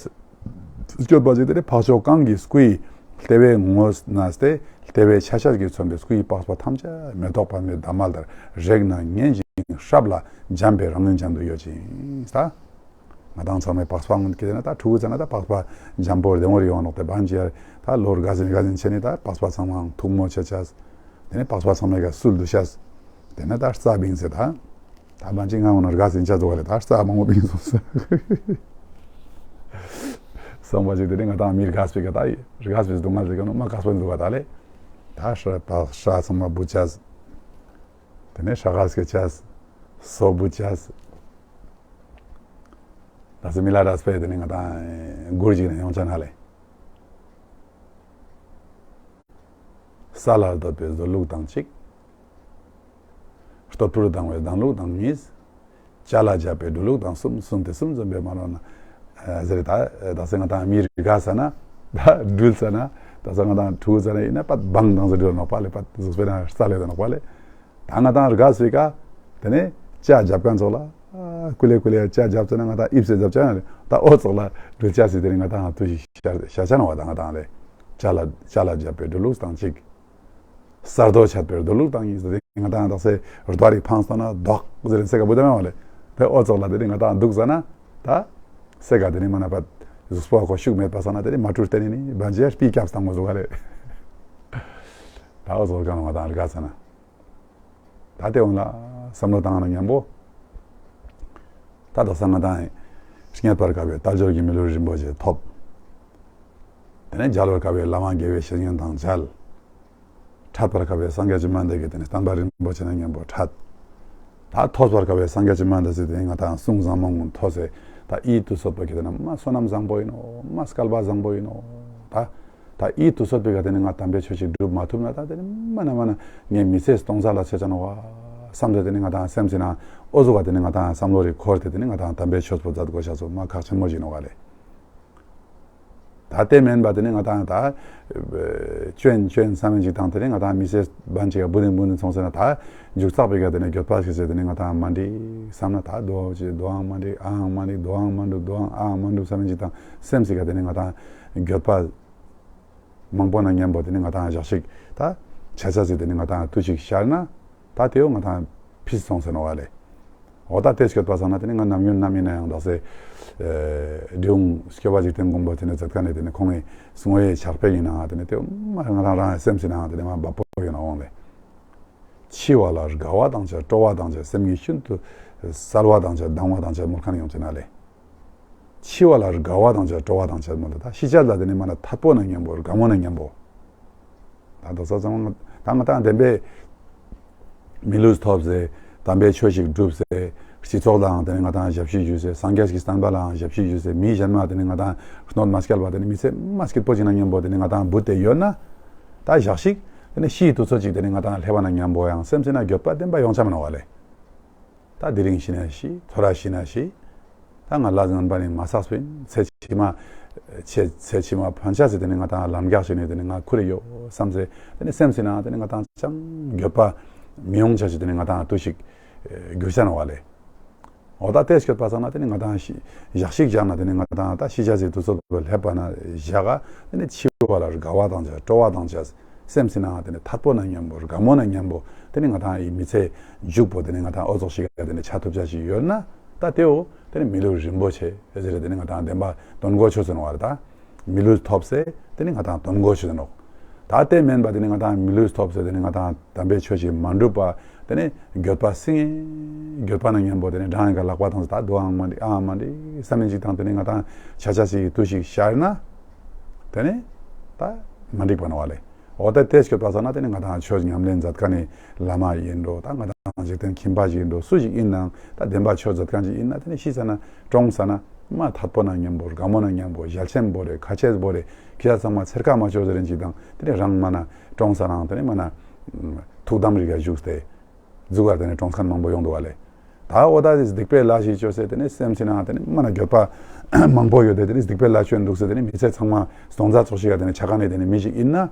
སྐྱོད་པ་ཅིག་དེ་ནི་འཕགས་མཆོག་གང་གི་སྐུའི་ལྟེ་བའི་ངོས་ན་སྟེ་ལྟེ་བའི་ཆ་ཤས་ཀྱིས་མཚོན་པའི་སྐུའི་པགས་པ་ཐམས་ཅད་མེ་ཏོག་པདྨའི་འདབ་མ་ལྟར་རེག་ན་ངན་ཞིང་སྲབ་ལ་འཇམ་པའི་རང་བཞིན་ཅན་དུ་ཡོད་ཅིང་ད། ང་དང་ཚང་མའི་པགས་པ་སྔོན་གྱི་དེ་ན་ད་ཕྲུ་གུ་ཚ་ན་ད་པགས་པ་འཇམ་པོ་བདེ་མོ་རེ་ཡོང་ནོག་དེ་བན་ཅི་ཡ་ད་ལོ་དགའ་ཟིན་དགའ་ཟིན་ཆེ་ནི་ད་པགས་པ་ཚང་མའང་མཐུག་མོ་ཆེ་ཆས། དེ་ནས་པགས་པ་ཚང་མའི་ག་སུལ་འདུ་ཤས། དེ་ནས་ད་རྩ་བིང་ཟེར་ད། ད་བན་ཅི་ང་འོ་ན་དགའ་ཟིན་ཆ་ཚོ་ག་ལེ་ད་རྩ་མང་པོ་བིང་སོང་ཟེར། སོང་པ་ཅིག་དེ་ནས་ང་དང་མི་དགའ་སྤེ་ག་ད་དགའ་སྤེ་སྡུག་བསྔལ་དེ་ག་ནོ་མ་དགའ་སྤེ་འདུག་ག་ད་ལེ། ད་ཧྲ་པགས་ཧྲ་ཚང་མ་བུ་ཆས། དེ་ནས་ཧྲ་ག་སྐེ་ཆས། སོ་བུ་ཆས། ད་སེ་མི་ལ་རས་པས་དེ་ནི་ང་དང་མགུར་ཅིག་ནས་ཡོང་ཆ་ན་ལེ། ས་ལ་བརྡབས་པའི་རྡོ་ལུག་དང་གཅིག་སྟོད་ཕུར་ལྡང་བའི་ལྡང་ལུག་དང་གཉིས། ཅ་ལ་བརྒྱབ་པའི་འགྲོ་ལུག་དང་གསུམ། གསུམ་དེ་གསུམ་འཛོམས་པའི་མ་ལོ་ན། ཟེར་ད་ད་སེ་ང་དང་མི་རི་ག་ས་ན་ད་འགྲུལ་ས་ན་ད་སེ་ང་དང་ཕྲུ་གུ་ས་ན་ཡིན་ན་པད་བང་དང་ཟེར་འགྲུལ་ནོག་པ་ལེ། པད་གཟུགས་པོ་ན་རྩ་ལེ་ད་ནོག་པ་ལེ། ད་ང་དང་རི་ག་སུའི་ཀ། དེ་ནས་ཅ་རྒྱབ་མཁན་ཚོགས་ལ། ཀུ་ལེ་ཀུ་ལེ་ཅ་རྒྱབ་ཚེ་ན་ང་དང་ཨིབ་སེ་རྒྱབ་ཆ་ན་རེད། ད་ཨོ་ཚོགས་ལ་འགྲུལ་ཆ་སི་དེ་ནས་ང་དང་ཐུ་ཞིག་ཤ་ཤ་ཆ་ན་བ་ད་ང་དང་ལེ། ཅ་ལ་ཅ་ལ་རྒྱབ་པའི་འགྲོ་ལུགས་དང་གཅིག་ས་རྡོ་ཆད་པའི་འགྲོ་ལུགས་དང་གཉིས་ཏེ་ང་དང་དག་སེ་རྡོ་རིགས་འཕངས་སོང་ན་རྡོག་ཟེར་ནས་སེ་ག་བུ་དེ་མེད་བ་ལེ། དེ་ཨོ་ཚོགས་ལ་དེ་ནས་ང་དང་འདུག་ཟ་ན། ད་སེ་ག་དེ་ནས་མ་ན་པ་གཟུགས་པོ་ཁོ་ཤུགས་མེད་པ་སོང་ན་དེ་ནས་མ་ཀྲུར་བསྟན་ནས་ནི་བན་ཇེ་སྤི་སྐྱབས་བཏང་མ་བཟོ་ག་ལེ། ད་ཨོ་ཚོགས་ག་ན་ང་དང་རི་ག་ས་ན། ད་དེ་འོང་ལ་བསམ་བློ་བཏང་ན་མཉམ་པོ། ད་དག་ས་ང་དང་རྙེད་པར་དཀའ་བའི་དལ་འབྱོར་གྱི་མི་ལུས་རིན་པོ་ཆེ་ཐོབ། དེ་ནས་མཇལ་བར་དཀའ་བའི་བླ་མ་དགེ་བའི་བཤེས་གཉེན་དང་མཇལ། འཕྲད་པར་དཀའ་བའི་སངས་རྒྱས་ཀྱི་སྨན་དེ་གི་དེ་ནས་བསྟན་པ་རིན་པོ་ཆེ་ན་མཉམ་པོ་འཕྲད། ད་ཐོས་པར་དཀའ་བའི་སངས་རྒྱས་ཀྱི་སྨན་དེ་ཟེར་དེ་ང་དང་གསུང་བཟང་མོ་ཐོས་ཟེར། ད་ཨི་དུ་སོད་པ་གི་དེ་ན་མ་བསོད་ནམས་བཟང་པོ་ཡིན་ནོ་མ་སྐལ་པ་བཟང་པོ་ཡིན་ནོ། ད། ད་ཨི་དུ་སོད་པའི་ག་དེ་ནི་ང་དམ་པའི་ཆོས་ཤིག་སྒྲུབ་མ་ཐུབ་ན་ད་དེ་ནི་མ་ན་མ་ན་ངའི་མི་ཚེ་སྟོང་ཟད་ལ་ཆེ་ཆ་ནོ་བ། བསམ་དེ་དེ་ནི་ང་དང་སེམས་སི་ན་ཨོ་ཟུག་ག་དེ་ནི་ང་དང་བསམ་བློ་རིག་འཁོར་དེ་དེ་ནི་ང་དང་དམ་པའི་ཆོས་པོ་མཛད་དགོས་ཤ་ཚོ་མ་ཁག་ཆེན་མོ་ཞིག་ནོ་ག་ལེ། ད་དེ་མིན་པ་དེ་ནི་ང་དང་ད་ཅོན་ཅོན་བསམ་མིན་ཅིག་དང་དེ་ནི་ང་དང་མི་ཚེ་བན་ཅིག་ག་བུ་དིང་བུ་དིང་ཚོང་ཟེར་ན་ད་འཇུག་ཚགས་པའི་ག་དེ་ནི་འགྱོད་པ་ཞིག་ཟེར་དེ་ནི་ང་དང་མ་འདྲི་བསམ་ན་ད་དོ་ཅི་དོའང་མ་འདྲི་ཨའང་མ་འདྲི་དོའང་མ་འདྲི་དོའང་ཨའང་མ་འདྲི་བསམ་མིན་ཅིག་དང་སེམས་སི་ག་དེ་ནི་ང་དང་འགྱོད་པ། མང་པོ་ན་མཉམ་པོ་དེ་ནི་ང་དང་ཞག་ཞིག་ད་ཆ་ཆ་ཟིག་དེ་ནི་ང་དང་དུས་ཤིག་ཤར་ན་ད་དེའོ་ང་དང་ཕིས་སོང་ཟེར་ནོ་བ་ལེ། འོ་ད་དེ་སྐྱོད་པ་སང་ན་དེ་ནི་ང་ནམ་ཡུན་ནམ་ཡིན་ན་ཡང་དག་སེ་འབྲི་གུང་སྐྱོབ་པ་འཇིག་རྟེན་མགོན་པོ་དེ་ནི་མཛད་མཁན་ནི་དེ་ནི་ཁོང་ངི་བསྔོ་བའི་ཕྱག་དཔེ་ཡིན་ནའང་དེ་ནི་དེའོ་མ་ང་དང་རང་སེམས་སི་ནའང་དེ་ནི་མ་འབབ་པོ་ཡོད་ན་འོང་ལེ། འཆི་བ་ལ་དགའ་བ་དང་བཅས་སྤྲོ་བ་དང་བཅས་སེམས་ཀྱི་ཤིན་ཏུ་གསལ་བ་དང་བཅས་དྭངས་བ་དང་བཅས་མོལ་མཁན་ཡོང་ཚེ་ན་ལེ། འཆི་བ་ལ་དགའ་བ་དང་བཅས་སྤྲོ་བ་དང་བཅས་མོ་ལ་ད་ཤི་ཆ་ལ་དེ་ནི་མ་ན་ཐད་པོ་ན་མཉམ་པོ་དགའ་མོ་ན་མཉམ་པོ། ད་དོ་ས་ཚང་མ་ད་ང་དང་བདེན་པའི་མི་ལུས་ཐོབ་ཟེར། དམ་པའི་ཆོས་ཤིག་སྒྲུབ་ཟེར། སྤྱི་ཚོགས་ལའང་དེ་ནི་ང་དང་ཞབས་ཕྱི་ཞུ་ཟེར། སངས་རྒྱས་ཀྱི་བསྟན་པ་ལའང་ཞབས་ཕྱི་ཞུ་ཟེར། མི་གཞན་མ་དེ་ནི་ང་དང་གནོད་མ་སྐྱལ་བ་དེ་ནི་མི་ཚེ་མ་སྐྱིད་པོ་ཅིག་ན་མཉམ་པོ་དེ་ནི་ང་དང་བུད་དེ་ཡོད་ན། ད་ཞག་ཞིག་དེ་ནི་ཤི་དུས་ཚོད་ཅིག་དེ་ནི་ང་དང་སླེབས་པ་ན་མཉམ་པོ་ཡང་སེམས་སི་ན་འགྱོད་པ་བདེན་པ་ཡོང་ཆ་མི་ནོ་བ་ལེ། ད་དེ་རིང་ཤི་ན་ཤི། ཐོ་ར་ཤི་ན་ཤི། ད་ང་ལ་ངན་པ་ནི་མ་བསགས་པིན། ཚེ་ཕྱི་མ། ཚེ་ཚེ་ཕྱི་མ་ཕན་ཆད་ཟེར་དེ་ནི་ང་དང་ལམ་རྒྱགས་ཤིག་ནས་དེ་ནི་ང་ཁུར་ཡོད་བསམ་ཚེ་དེ་ནི་སེམས་སི་ན་དེ་ནི་ང་དང་ཅང་འགྱོད་པ་མི་ཡོང་ཆ་ཞིག་དེ་ནི་ང་དང་དུས་ཤིག་འགྱུར་ཆ་ནོ་བ་ལེ། འོ་ད་དེ་སྐྱོད་པ་སང་ན་དེ་ནི་ང་དང་ཤི་ཞག་ཞིག་བཞག་ན་དེ་ནི་ང་དང་ད་ཤི་ཆ་ཟེར་དུས་ཚོད་ལ་སླེབས་པ་ན་བཞག་ག་དེ་ནི་འཆི་བ་ལ་དགའ་བ་དང་བཅས་སྤྲོ་བ་དང་བཅས། སེམས་སི་ནང་དེ་ནི་ཐད་པོ་ན་མཉམ་པོ་དགའ་མོ་ན་མཉམ་པོ་དེ་ནི་ང་དང་ཡི་མི་ཚེ་མཇུག་པོ་དེ་ནི་ང་དང་ཨོ་ཚོགས་ཤིག་ག་དེ་ནི་ཆ་ཐུབ་ཆ་ཞིག་ཡོད་ན་ད་དེའོ་དེ་ནི་མི་ལུས་རིན་པོ་ཆེ་ཟེར་དེ་ནི་ང་དང་བདེན་པ་དོན་གོ་ཆོད་ཟེར་ནོ་བ་རེད་ད། མི་ལུས་ཐོབ་ཟེར་དེ་ནི་ང་དང་དོན་གོ་ཆོད་ཟེར་ནོ། ད་དེ་མིན་པ་དེ་ནི་ང་དང་མི་ལུས་ཐོབ་ཟེར་དེ་ནི་ང་དང་དམ་པའི་ཆོས་ཤིག་མ་འགྲུབ་པ་དེ་ནི་འགྱོད་པ་སེང་ངེ་འགྱོད་པ་ན་མཉམ་པོ་དེ་ནི་བྲང་ཡི་ག་ལག་པ་དང་ད་དོའང་མ་འདི་ཨང་མ་འདི་བསམ་མིན་ཅིག་དང་དེ་ནི་ང་དང་ཆ་ཆ་ཞིག་དུས་ཤིག་ཤར་ན་དེ་ནི་ད་མ་འགྲིག་པ་ནོ་བ་ལེ། འོ་ད་དེ་སྐྱོད་པ་སང་ན་དེ་ནི་ང་དང་ཆོས་ཉམས་ལེན་མཛད་མཁན་ནི་བླ་མ་ཡིན་འགྲོ། ད་ང་དང་འཇིག་རྟེན་ཁྱིམ་པ་ཞིག་ཡིན་འགྲོ། སུ་ཞིག་ཡིན་ནའང་ད་བདེན་པ་ཆོས་མཛད་མཁན་ཞིག་ཡིན་ན་དེ་ནི་ཤི་ས་ན་གྲོངས་ས་ན་ མ་ཐད་པོ་ན་མཉམ་པོ་དགའ་མོ་ན་མཉམ་པོ་ཞལ་ཆེམས་པོ་རེད། ཁ་ཆེམས་པོ་རེད། ཁྱི་ཡ་ཚང་མ་ཚེར་ཁ་མ་ཆོག་ཟེར་རིན་ཅིག་དང་དེ་ནས་རང་མ་ན་ཀྲོང་ས་རང་དེ་ནས་མ་ན་ཐུགས་དམ་རིག་ག་བཞུགས་ཏེ། འཛུགས་ག་དེ་ནས་གྲོངས་མཁན་མང་པོ་ཡོང་འདུག་ག་ལེ། ད་འོ་ད་དེ་སྡིག་པའི་ལས་ཤིག་བཅོས་ཟེར་དེ་ནས་སེམས་ཕྱི་ནང་དེ་ནས་མ་ན་འགྱོད་པ་མང་པོ་ཡོད་དེ། དེ་ནས་སྡིག་པའི་ལས་བཅོས་འདུག་ཟེར་དེ་ནས་མི་ཚེ་ཚང་མ་སྟོང་ཟད་ཚོགས་ཤིག་ག་དེ་ནས་ཆ་ག་ནས་དེ་ནས་མི་ཞིག་ཡིན་ན།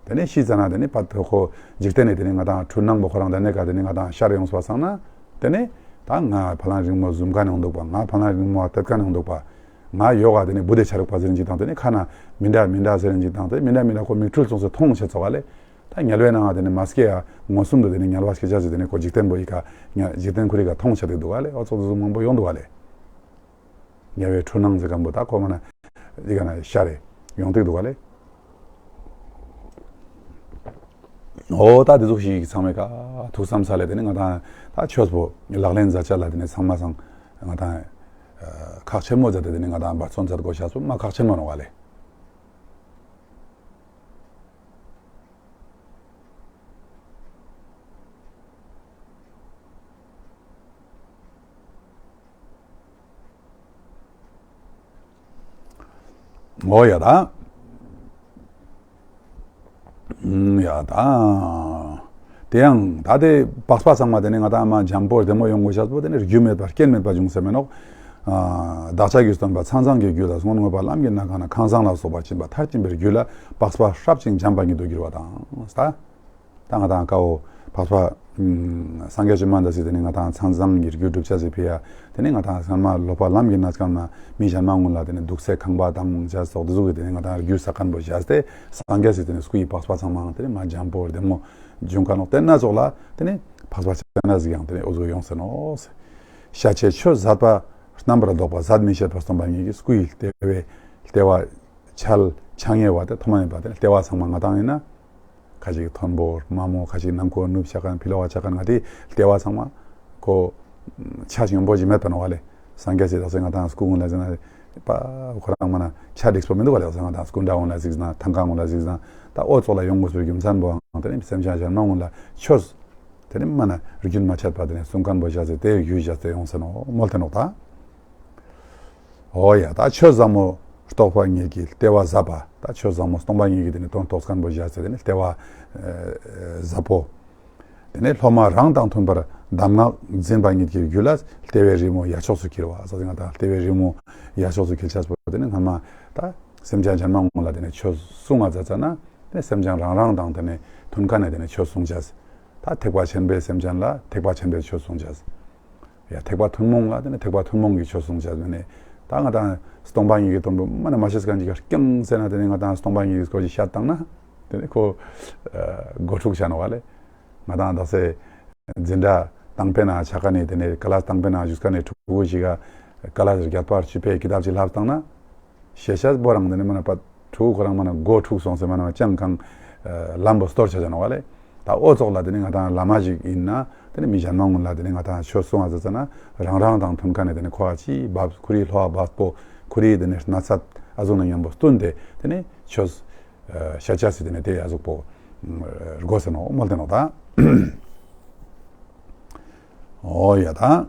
དེ་ནས་ཤི་ཙ་ན་དེ་ནས་ཕ་ཁོ་འཇིག་རྟེན་ནས་དེ་ནས་ང་དང་འཁྲུལ་སྣང་པོ་ཁོ་རང་དེ་ནས་ག་དེ་ནས་ང་དང་ཤར་ཡོང་སོང་བ་སང་ན། དེ་ནས་ད་ང་ཕ་ལང་རིང་མོ་བཟུམ་ག་ནས་འོང་འདུག་པ། ང་ཕ་ལང་རིང་མོ་བ་དེ་ག་ནས་འོང་འདུག་པ། ང་ཡོ་ག་དེ་ནས་བུ་དེ་ཆ་རུག་པ་ཟེར་རིན་ཅིག་དང་དེ་ནས་ཁ་ན་མི་འདྲ་མི་འདྲ་ཟེར་རིན་ཅིག་དང་དེ་མི་འདྲ་མི་འདྲ་ཁོ་མིག་འཕྲུལ་ཙོང་སེ་མཐོང་ཆེ་ཚོགས་ག་ལེ། ད་དམྱལ་བའི་ནང་དེ་ནས་མ་སྐྱེ་ཡ་མངོན་སུམ་དུ་དེ་ནས་དམྱལ་བ་སྐྱེ་ཆ་ཟེར་དེ་ནས་ཁོ་འཇིག་རྟེན་པོ་ཡི་ག་དམྱལ་འཇིག་རྟེན་ཁོ་རི་ག་མཐོང་ཆེ་དེ་འདུག་ག་ལེ། འོ་ཙོགས་ཙོགས་མང་པོ་ཡོང་འདུག་ག་ལེ། དམྱལ་བའི་འཁྲུལ་སྣང་ཟེར་མཁན་པོ་ད་ཁོ་མ་ན་ཡི་ག་ན་ཤར་རེ་ཡོང་དེ་འདུག་ག་ལེ། འོ་ད་དེ་ཚོ་ཞིག་ཚང་མས་ཀ་ཐུགས་བསམ་ས་ལས་དེ་ནས་ང་དང་ད་ཆོས་པོ་ལག་ལེན་མཛད་ཆ་ལ་དེ་ནས་ཚང་མ་སང་ང་དང་ཁག་ཆེན་མོ་མཛད་དེ་དེ་ནས་ང་དང་འབད་བརྩོན་མཛད་དགོས་ཤ་སོ་མ་ཁག་ཆེན་མོ་ནོ་ག་ལེ། འོ་ཡ་ད། ཡ་ད། དེ་ཡང་ད་དེ་པགས་པ་ཚང་མ་དེ་ནས་ང་དང་མ་འཇམ་པོ་བདེ་མོ་ཡོང་དགོས་ཤ་སོ་དེ་ནས་རྒྱུ་མེད་པ་རྐྱེན་མེད་པ་བྱུང་ཟེར་མེད་ནོག་བདག་ཅག་གི་སྟོན་པ་མཚན་བཟང་གི་རྒྱུད་ལ་སྔོན་མངོན་པ་ལམ་གྱི་གནས་ཁང་ན་ཁང་བཟང་ལ་སོགས་པར་ཕྱིན་པ་མཐར་ཕྱིན་པའི་རྒྱུད་ལ་པགས་པ་ཧྲབ་ཅིང་འཇམ་པ་ཉིད་དུ་གྱུར་བ་དང་ད། ད་ང་དང་ཀའོ་འཕགས་པ་སངས་རྒྱས་བཅོམ་ལྡན་འདས་སི་དེ་ནི་ང་དང་མཚན་བཟང་གི་རྒྱུ་སྒྲུབ་བྱ་ཟེར་ཕི་ཡ། དེ་ནི་ང་དང་སྔན་མ་ལོག་པ་ལམ་གྱི་གནས་སྐབས་ན་མི་གཞན་མ་ངུ་ལ་དེ་ནི་དུག་སེ་ཁང་པ་དང་བྱ་སོགས་དེ་ཟུག་གི་དེ་ནི་ང་དང་རྒྱུ་ས་ཁན་པོ་བྱས་ཏེ་སངས་རྒྱས་སི་དེ་ནི་སྐུ་ཡི་འཕགས་པ་ཚང་མའང་དེ་ནི་མ་འཇམ་པོ་བདེ་མོ་འབྱུང་ཁ་ནོག་དེ་ན་ཙོགས་ལ་དེ་ནི་འཕགས་པ་སྤྱན་རས་གཟིགས་ཡང་དེ་ནི་འོ་ཟུག་ཡོང་ཟེར་ནོ། ཤ་ཆེ་ཆོས་ཟད་པ་རྣམ་པར་ལྡོག་པ་ཟད་མི་ཤེས་པ་སྟོང་པ་ཉིད་ཀྱི་སྐུ་ཡི་ལྟེ་བའི་ལྟེ་བ་འཆལ་འཆལ་ངེས་པ་དེ་ཐོག་མ་མེད་པ་དེ་ནི་ལྟེ་བ་ཚང་མ་ང་དང་ཡིན་ན། ཁ་ཅིག་མཐོན་པོ་དམའ་མོ་ཁ་ཅིག་ནང་ཁོག་ནུབ་ཆ་ཁན་ཕི་ལོག་ཆ་ཁན་ང་དེ་ལྟེ་བ་ཚང་མ་ཁོ་ཆ་སྙོམས་པོ་ཞིག་མེད་པ་ནོ་བ་ལེ། སངས་རྒྱས་སི་དག་སེ་ང་དང་སྐུ་ངོ་ལ་ཟིག་ན་པ་ཁོ་རང་མ་ན་ཆ་འགྲིག་པོ་མི་འདུག་བ་ལེ། ང་དང་སྐུ་འདྲ་ངོ་ལ་ཟིག་ན་ཐང་ཀ་ངོ་ལ་ཟིག་ན་ད་འོ་ཙོགས་ལ་ཡོང་དགོས་པའི་རྒྱུ་མཚན་པོའང་དེ་ནི་སེམས་ཅན་གཞན་མ་ངོ་ལ་ཆོས་དེ་ནི་མ་ན་རྒྱུན་མ་ཆད་པ་དེ་ནི་གསུང་ཁན་པོ་བཞག་སྟེ་དེ་ཡུལ་བཞག་སྟེ་ཡོང་ས་ནོ་མོལ་ཏེ་ནོག་ད། འོ་ཡ་ད་ཆོས་ཟབ་མོ་རྟོགས་པ་ཉིད་ཀྱི་ལྟེ་བ་ཟབ་པ། ད་ཆོས་ཟབ་མོ་སྟོང་པ་ཉིད་ཀྱི་དེ་ནི་དོན་རྟོགས་ཁན་པོ་བཞག་སྟེ་དེ་ནི་ལྟེ་བ་ཟབ་པོ། དེ་ནས་སློབ་མ་རང་དང་མཐུན་པར་གདམས་ངག་འཛིན་པ་ཉིད་ཀྱི་རྒྱུད་ལ་ལྟེ་བའི་རི་མོ་ཡ་ཕྱོགས་སུ་འཁྱིལ་བ། ས་ང་དང་ལྟེ་བའི་རི་མོ་ཡ་ཕྱོགས་སུ་འཁྱིལ་ཆགས་པོ་དེ་ནི་སྔ་མ་ད་སེམས་ཅན་གཞན་མ་ངོ་ལ་དེ་ནི་ཆོས་གསུང་ང་མཛད་ཙ་ན་དེ་ནི་སེམས་ཅན་རང་རང་དང་དེ་ནི་མཐུན་ཁ་ནས་དེ་ནི་ཆོས་གསུང་ཅས། ད་ཐེག་པ་ཆེན་པོའི་སེམས་ཅན་ལ་ཐེག་པ་ཆེན་པོའི་ཆོས་གསུང་ཅས། ཡ་ཐེག་པ་ཐུན་མོང་ལ་དེ་ནི་ཐེག་པ་ཐུན་མོང་གི་ཆོས་གསུང་བྱ་མི་ནི་ད་ང་དང་སྟོང་པ་ཉིད་ཀྱི་དོན་པོ་མ་ནི་མ་ཤེས་ཁན་ཅིག་ག་རྐྱང་ཟེར་ན་དེ་ནི་ང་དང་སྟོང་པ་ཉིད་ཀྱི་སྐོར་ཅིག་བཤད་བཏང་ན་དེ་ནི་ཁོ་ཨ་མགོ་འཁྲུག་བྱ་ནོ་བ་ལེ། ང་དང་དག་སེ་འཛིན་གྲྭ་དང་པོའི་ནང་ཆ་ཁ་ནས་དེ་ནི་ཀ་ལཱས་དང་པོའི་ནང་བཞུགས་ཁ་ནས་ཕྲུ་གུ་ཞིག་ག་ཀ་ལཱས་བརྒྱད་པ་བཅུ་པའི་ཀི་ཏབ་ཅིག་ལྷབ་བཏང་ན། ཤེས་བྱ་པོ་རང་དེ་ནི་མ་ན་པ་ཕྲུ་གུ་ཁོ་རང་མ་ན་མགོ་འཁྲུག་སོང་ཟེར་མ་ན་ཅང་གང་ལམ་པོ་སྟོར་ཆ་ཆ་ནོ་བ་ལེ། ད་འོ་ཙོགས་ལ་དེ་ནི་ང་དང་བླ་མ་ཞིག་ཡིན་ན་དེ་ནི་མི་གཞན་མ་ངོ་ལ་དེ་ནི་ང་དང་ཆོས་གསུང་བ་ཟེར་ཙ་ན་རང་རང་དང་མཐུན་ཁ་ནས་དེ་ནི་ཁོ་ཨ་ཅི་བབ་ཁོ་རི་ལྷོ་བ་བབ་པོ་ཁོ་རི་དེ་ནི་སྣ་ཚད་ཨ་ཟུག་ན་མཉམ་པོ་བསྟུན་ཏེ་དེ་ནི་ཆོས་ཤ་ཆ་སི་དེ་ནི་དེ་ཨ་ཟུག་པོ་དགོས་ཟེར་ནོ་མོལ་ཏེ་ནོ་ད། འོ་ཡ་ད།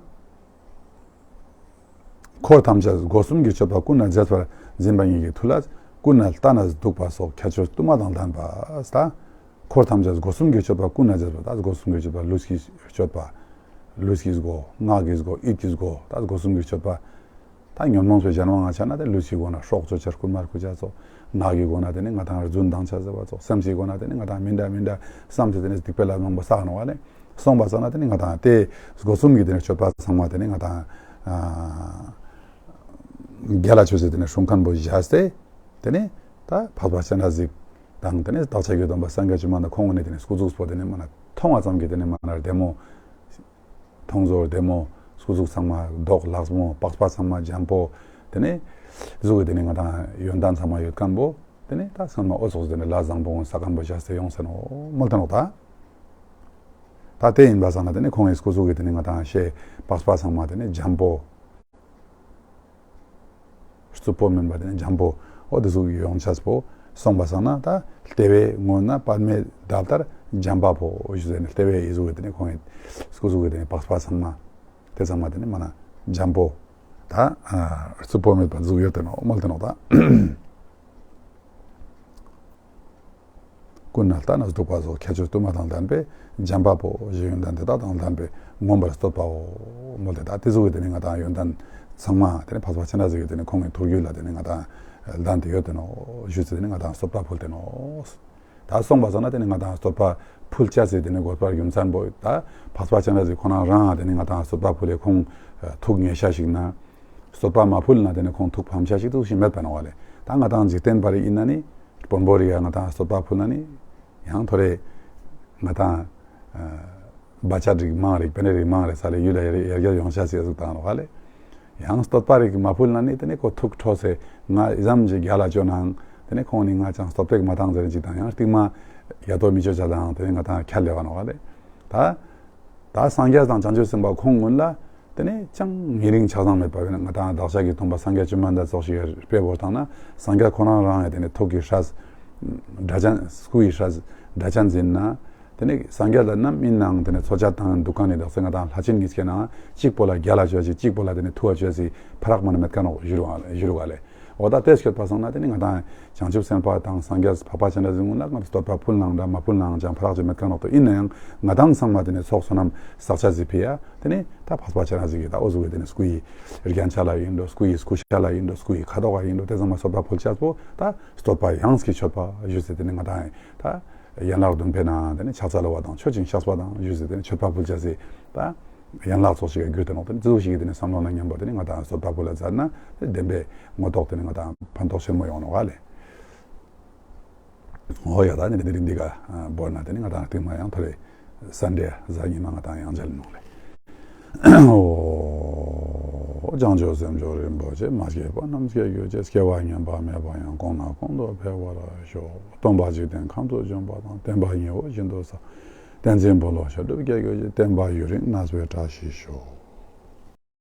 འཁོར་ཐམས་ཅད་སྒོ་གསུམ་གྱི་སྤྱོད་པ་ཀུན་ནས་མཛེས་པར་འཛིན་པ་ཉིད་ཀྱི་མཐུ་ལ་ཀུན་ནས་ལྟ་ན་སྡུག་པ་སོགས་ཁྱད་ཆོས་དུ་མ་དང་ལྡན་པ་ལྟ། འཁོར་ཐམས་ཅད་སྒོ་གསུམ་གྱི་སྤྱོད་པ་ཀུན་ནས་མཛེས་པ་ད་སྒོ་གསུམ་གྱི་སྤྱོད་པ་ལུས་ཀྱི་སྤྱོད་པ། ལུས་ཀྱི་སྒོ་ངག་གི་སྒོ་ཡིད་ཀྱི་སྒོ་ད་སྒོ་གསུམ་གྱི་སྤྱོད་པ། ད་ཉོན་མོངས་པའི་གཞན་དབང་ང་ཆ་ན་དེ་ལུས་ཀྱི་སྒོ་ན་སྲོག་གཅོད་བྱ་རྐུན་མ་རྐུ་བྱ་ཚོ། ངག་གི་སྒོ་ན་དེ་ནི་ང་དང་རྫུན་འདང་ཆ་ཟེར་བ་ཚོ། སེམས་ཀྱི་སྒོ་ན་དེ་ནི་ང་དང་མི་འདྲ་མི་འདྲ་བསམ་སྟེ་དེ་ནི་སྡིག་པའི་ལས་མང་པོ་བསགས་ནོ་བ་ནི། སོང་བ་ཙ་ན་དེ་ནི་ང་དང་དེ་སྒོ་གསུམ་གྱི་དེ་ནི་སྤྱོད་པ་ཚང་མ་དེ་ནི་ང་དང་རྒྱལ་ལ་ཆོས་སྲིད་དེ་ནི་སྲུང་མཁན་པོ་བཞག་སྟེ། དེ་ནི་ད་འཕགས་པ་སྤྱན་རས་གཟིགས་དང་དེ་ནི་བདག་ཅག་གི་སྟོན་པ་སངས་རྒྱས་བཅོམ་ལྡན་འདས་ཁོང་གི་ནི་དེ་ནི་སྐུ་གཟུགས་པོ་དེ་ནི་མ་ན་མཐོང་བ་ཙམ་གྱིས་དེ་ནི་མ་ན་བདེ་མོ། མཐོང་ཚོར་བདེ་མོ། སྐུ་གཟུགས་ཚང་མ་མདོག་ལགས་མོ། པགས་པ་ཚང་མ་འཇམ་པོ། དེ་ནས་གཟུགས་ཀྱི་དེ་ནས་ང་དང་ཡོན་ཏན་ཚང་མ་ཡོད་མཁན་པོ། དེ་ནས་ད་སྔོན་མ་འོ་ཙོགས་དེ་ནས་ལ་བཟང་པོ་ངོ་ས་མཁན་པོ་བཞག་སྟེ་ཡོང་ཟེར་ནོ་མོལ་ཏེ་ནོ་ད། ད་དེ་ཡིན་པ་སང་ན་དེ་ནས་ཁོང་གི་སྐུ་གཟུགས་ཀྱི་དེ་ནས་ང་དང་ཤེས་པགས་པ་ཚང་མ་དེ་ནས་འཇམ་པོ། རྩུབ་པོ་མིན་པ་དེ་ནི་འཇམ་པོ། འོ་དེ་ཟུག་ཡོང་ཆས་པོ། སོང་བ་སང་ན་ད་ལྟེ་བའི་ངོས་ན་པདྨའི་འདབ་ལྟར་འཇམ་པ་པོ་ཞུ་ཟེར་ནས་ལྟེ་བའི་ཡི་ཟུག་གི་དེ་ནི་ཁོང་གི་སྐུ་གཟུགས་ཀྱི་དེ་ནི་པགས་པ་ཚང་མ། དེ་ཚང་མ་དེ་ནི་མ་ན་འཇམ་པོ། ད་རྩུབ་པོ་མེད་པ་འཛུགས་ཡོད་དེ་ནོ་མོལ་དེ་ནོ་ད། ཀུན་ནས་ལྟ་ན་སྡུག་པ་སོགས་ཁྱད་ཆོས་དུ་མ་དང་ལྡན་པའི་བྱམས་པ་པོ་ཞེས་ཡོན་ཏན་དེ་དག་དང་ལྡན་པའི་མངོན་པར་བསྟོད་པའོ། མོལ་ཏེ་ད་དེ་ཟུག་གི་དེ་ནི་ང་དང་ཡོན་ཏན་ཚང་མ་དེ་ནི་འཕགས་པ་སྤྱན་རས་གཟིགས་ཀྱི་དེ་ནི་ཁོང་གི་ཐུགས་རྒྱུད་ལ་དེ་ནི་ང་དང་ལྡན་ཏེ་ཡོད་དེ་ནོ་ཞུས་ཚེ་དེ་ནི་ང་དང་བསྟོད་པ་ཕུལ་ཏེ་ནོ། ད་སོང་བ་སོང་ན་དེ་ནི་ང་དང་བསྟོད་པ་ཕུལ་བྱ་ཟེར་དེ་ནི་དགོས་པར་རྒྱུ་མཚན་པོ་ད་འཕགས་པ་སྤྱན་རས་གཟིགས་ཁོ་ན་རང་དེ་ནི་ང་དང་བསྟོད་པ་ཕུལ་ལེ་ཁོང་ཐུགས་ངེས་ཤ་ཞིག་ན། བསྟོད་པ་མ་ཕུལ་ན་དེ་ནི་ཁོང་ཐུགས་ཕམ་བྱ་ཞིག་ཏུ་ཞིག་མེད་པ་ནོ་བ་ལེ། ད་ང་དང་འཇིག་རྟེན་པ་རིགས་ཡིན་ན་ནི་དཔོན་པོ་རིགས་ཡ་ང་དང་བསྟོད་པ་ཕུལ་ན་ནི་ཡང་ཐོ་རེ་ང་དང་བ་ཆ་རིགས་མང་རིགས་པེ་ནེ་རིགས་མང་རིགས་ས་ལེ་ཡུལ་ལ་ཡར་རྒྱས་ཡོང་ཤ་ཟེར་ཟུག་བཏང་རོགས་ལེ། ཡང་བསྟོད་པ་རིགས་མ་ཕུལ་ན་ནི་དེ་ནི་ཁོ་ཐུགས་ཁྲོ་སེ་ང་ཨི་ཙམ་གྱི་རྒྱ་ལ་བཅོ་ནའང་དེ་ནི་ཁོང་ནི་ང་ཅང་བསྟོད་པ་མ་བཏང་ཟེར་ཅིག་དང་ཡང་སྟིང་མ་ཡ་ཏོ་མི་བཅོ་བྱ་དང་དེ་ནི་ང་དང་ཁྱལ་ལེ་བ་ནོ་བ་ལེ། ད་ད་སངས་རྒྱས་དང་བྱང་ཆུབ་སེམས་དཔའ་ཁོང་ཀུན་ལ་དེ་ནི་ཅང་ཉེ་རིང་ཆགས་སྡང་མེད་པ་བས་ན་ང་དང་བདག་ཅག་གི་སྟོན་པ་སངས་རྒྱས་བཅོམ་ལྡན་འདས་ཙོགས་ཤིག་དཔེ་བོར་བཏང་ན་སངས་རྒྱས་ཁོ་རང་རང་ཡང་དེ་ནི་ཐུགས་ཀྱི་སྲས་སྒྲ་གཅན་སྐུ་ཡི་སྲས་སྒྲ་གཅན་འཛིན་ན། དེ་ནི་སངས་རྒྱས་ལ་ནམ་ཡིན་ནའང་དེ་ནི་མཚོན་ཆ་བཏང་འདུག་ག་ནི་དག་ས་ང་དང་ལྷ་ཆེན་གཉིས་ཀྱི་ནང་གཅིག་པོ་ལ་རྒྱ་ལ་བཅོ་ཞིག་གཅིག་པོ་ལ་དེ་ནི་ཐུ་བ་བཅོ་ཞིག་ཕ་རག་མ་ན་མེད་ཀ་ནོ་བཞུར་བ་ལེ། འོ་ད་ལྟས་སྐྱོད་པ་སོང་ན་དེ་ནི་ང་དང་བྱང་ཆུབ་སེམས་དཔའ་དང་སངས་རྒྱས་འཕགས་པ་སྤྱན་རས་གཟིགས་ཀུན་ལ་ང་བསྟོད་པ་ཕུལ་ནའང་འདྲ་མ་ཕུལ་ནའང་ཅང་ཕ་རག་ཅིག་མེད་ཀ་ནོ་ཏོ་ཡིན་ན་ཡང་ང་དང་ཚང་མ་དེ་ནི་ཚོགས་བསོད་ནམས་བསགས་བྱ་ཞིག་ཕི་ཡ་དེ་ནི་ད་འཕགས་པ་སྤྱན་རས་གཟིགས་ཀྱི་ད་འོ་ཟུག་གི་དེ་ནི་སྐུ་ཡི་རྒྱན་ཆ་ལ་ཡིན་འགྲོ་སྐུ་ཡི་སྐུ་ཤ་ལ་ཡིན་འགྲོ་སྐུ་ཡི་ཁ་དོག་ལ་ཡིན་འགྲོ་དེ་ཚང་མ་བསྟོད་པ་ཕུལ་བྱ་པོ་ད་བསྟོད་པ་ཡངས་ཀྱི་མཆོད་པ་ཞུས་ཚེ་དེ་ནི་ང་དང་ད། ཡན་ལག་བདུན་པའི་ནང་དེ་ནི་ཕྱག་འཚལ་བ་དང་མཆོད་ཅིང་བཤགས་པ་དང་ཞུས་ཟེར་དེ་ནི་མཆོད་པ་ཕུལ་བྱ་ཟེར་ད་ཡན་ལག་ཚོགས་ཤིག་གི་རྒྱུད་དུ་ནོག་དེ་ནི་ཙི་ཙི་ཞིག་གིས་དེ་ནི་བསམ་བློ་ནང་མཉམ་པོ་དེ་ནི་ང་དང་བསྟོད་པ་ཕུལ་ལ་མཛད་ན་དེ་བདེན་པའི་ངོ་ཐོག་དེ་ནི་ང་དང་ཕན་ཐོགས་ཆེན་མོ་ཡོང་ནོག་ལེ། འོ་ཡ་ད་ནི་དེ་རིང་འདི་ག་བོར་ན་དེ་ནི་ང་དང་རྟིང་མ་ཡང་ཐོ་རེ་སན་ཌེ་གཟའ་ཉི་མ་ང་དང་ཡང་མཇལ་ནོག་ལེ། ཨོ། བྱང་ཆུབ་སེམས་མཆོག་རིན་པོ་ཆེ། མ་སྐྱེས་པ་རྣམས་སྐྱེ་གྱུར་ཅིག་སྐྱེ་བ་ཉམས་པ་མེད་པ་ཡང་། གོང་ན་གོང་དུ་འཕེལ་བར་ཤོག་སྟོན་པ་འཇིག་རྟེན་ཁམས་སུ་བྱོན་པ་དང་། བསྟན་པ་ཉི་འོད་བཞིན་དུ་གསལ། བསྟན་འཛིན་ཕུན་ཚོགས་ཞབས་གྲུབ་རྒྱས་གྱུར་ཅིག་བསྟན་པ་ཡུན་རིང་གནས་པའི་བཀྲ་ཤིས་ཤོག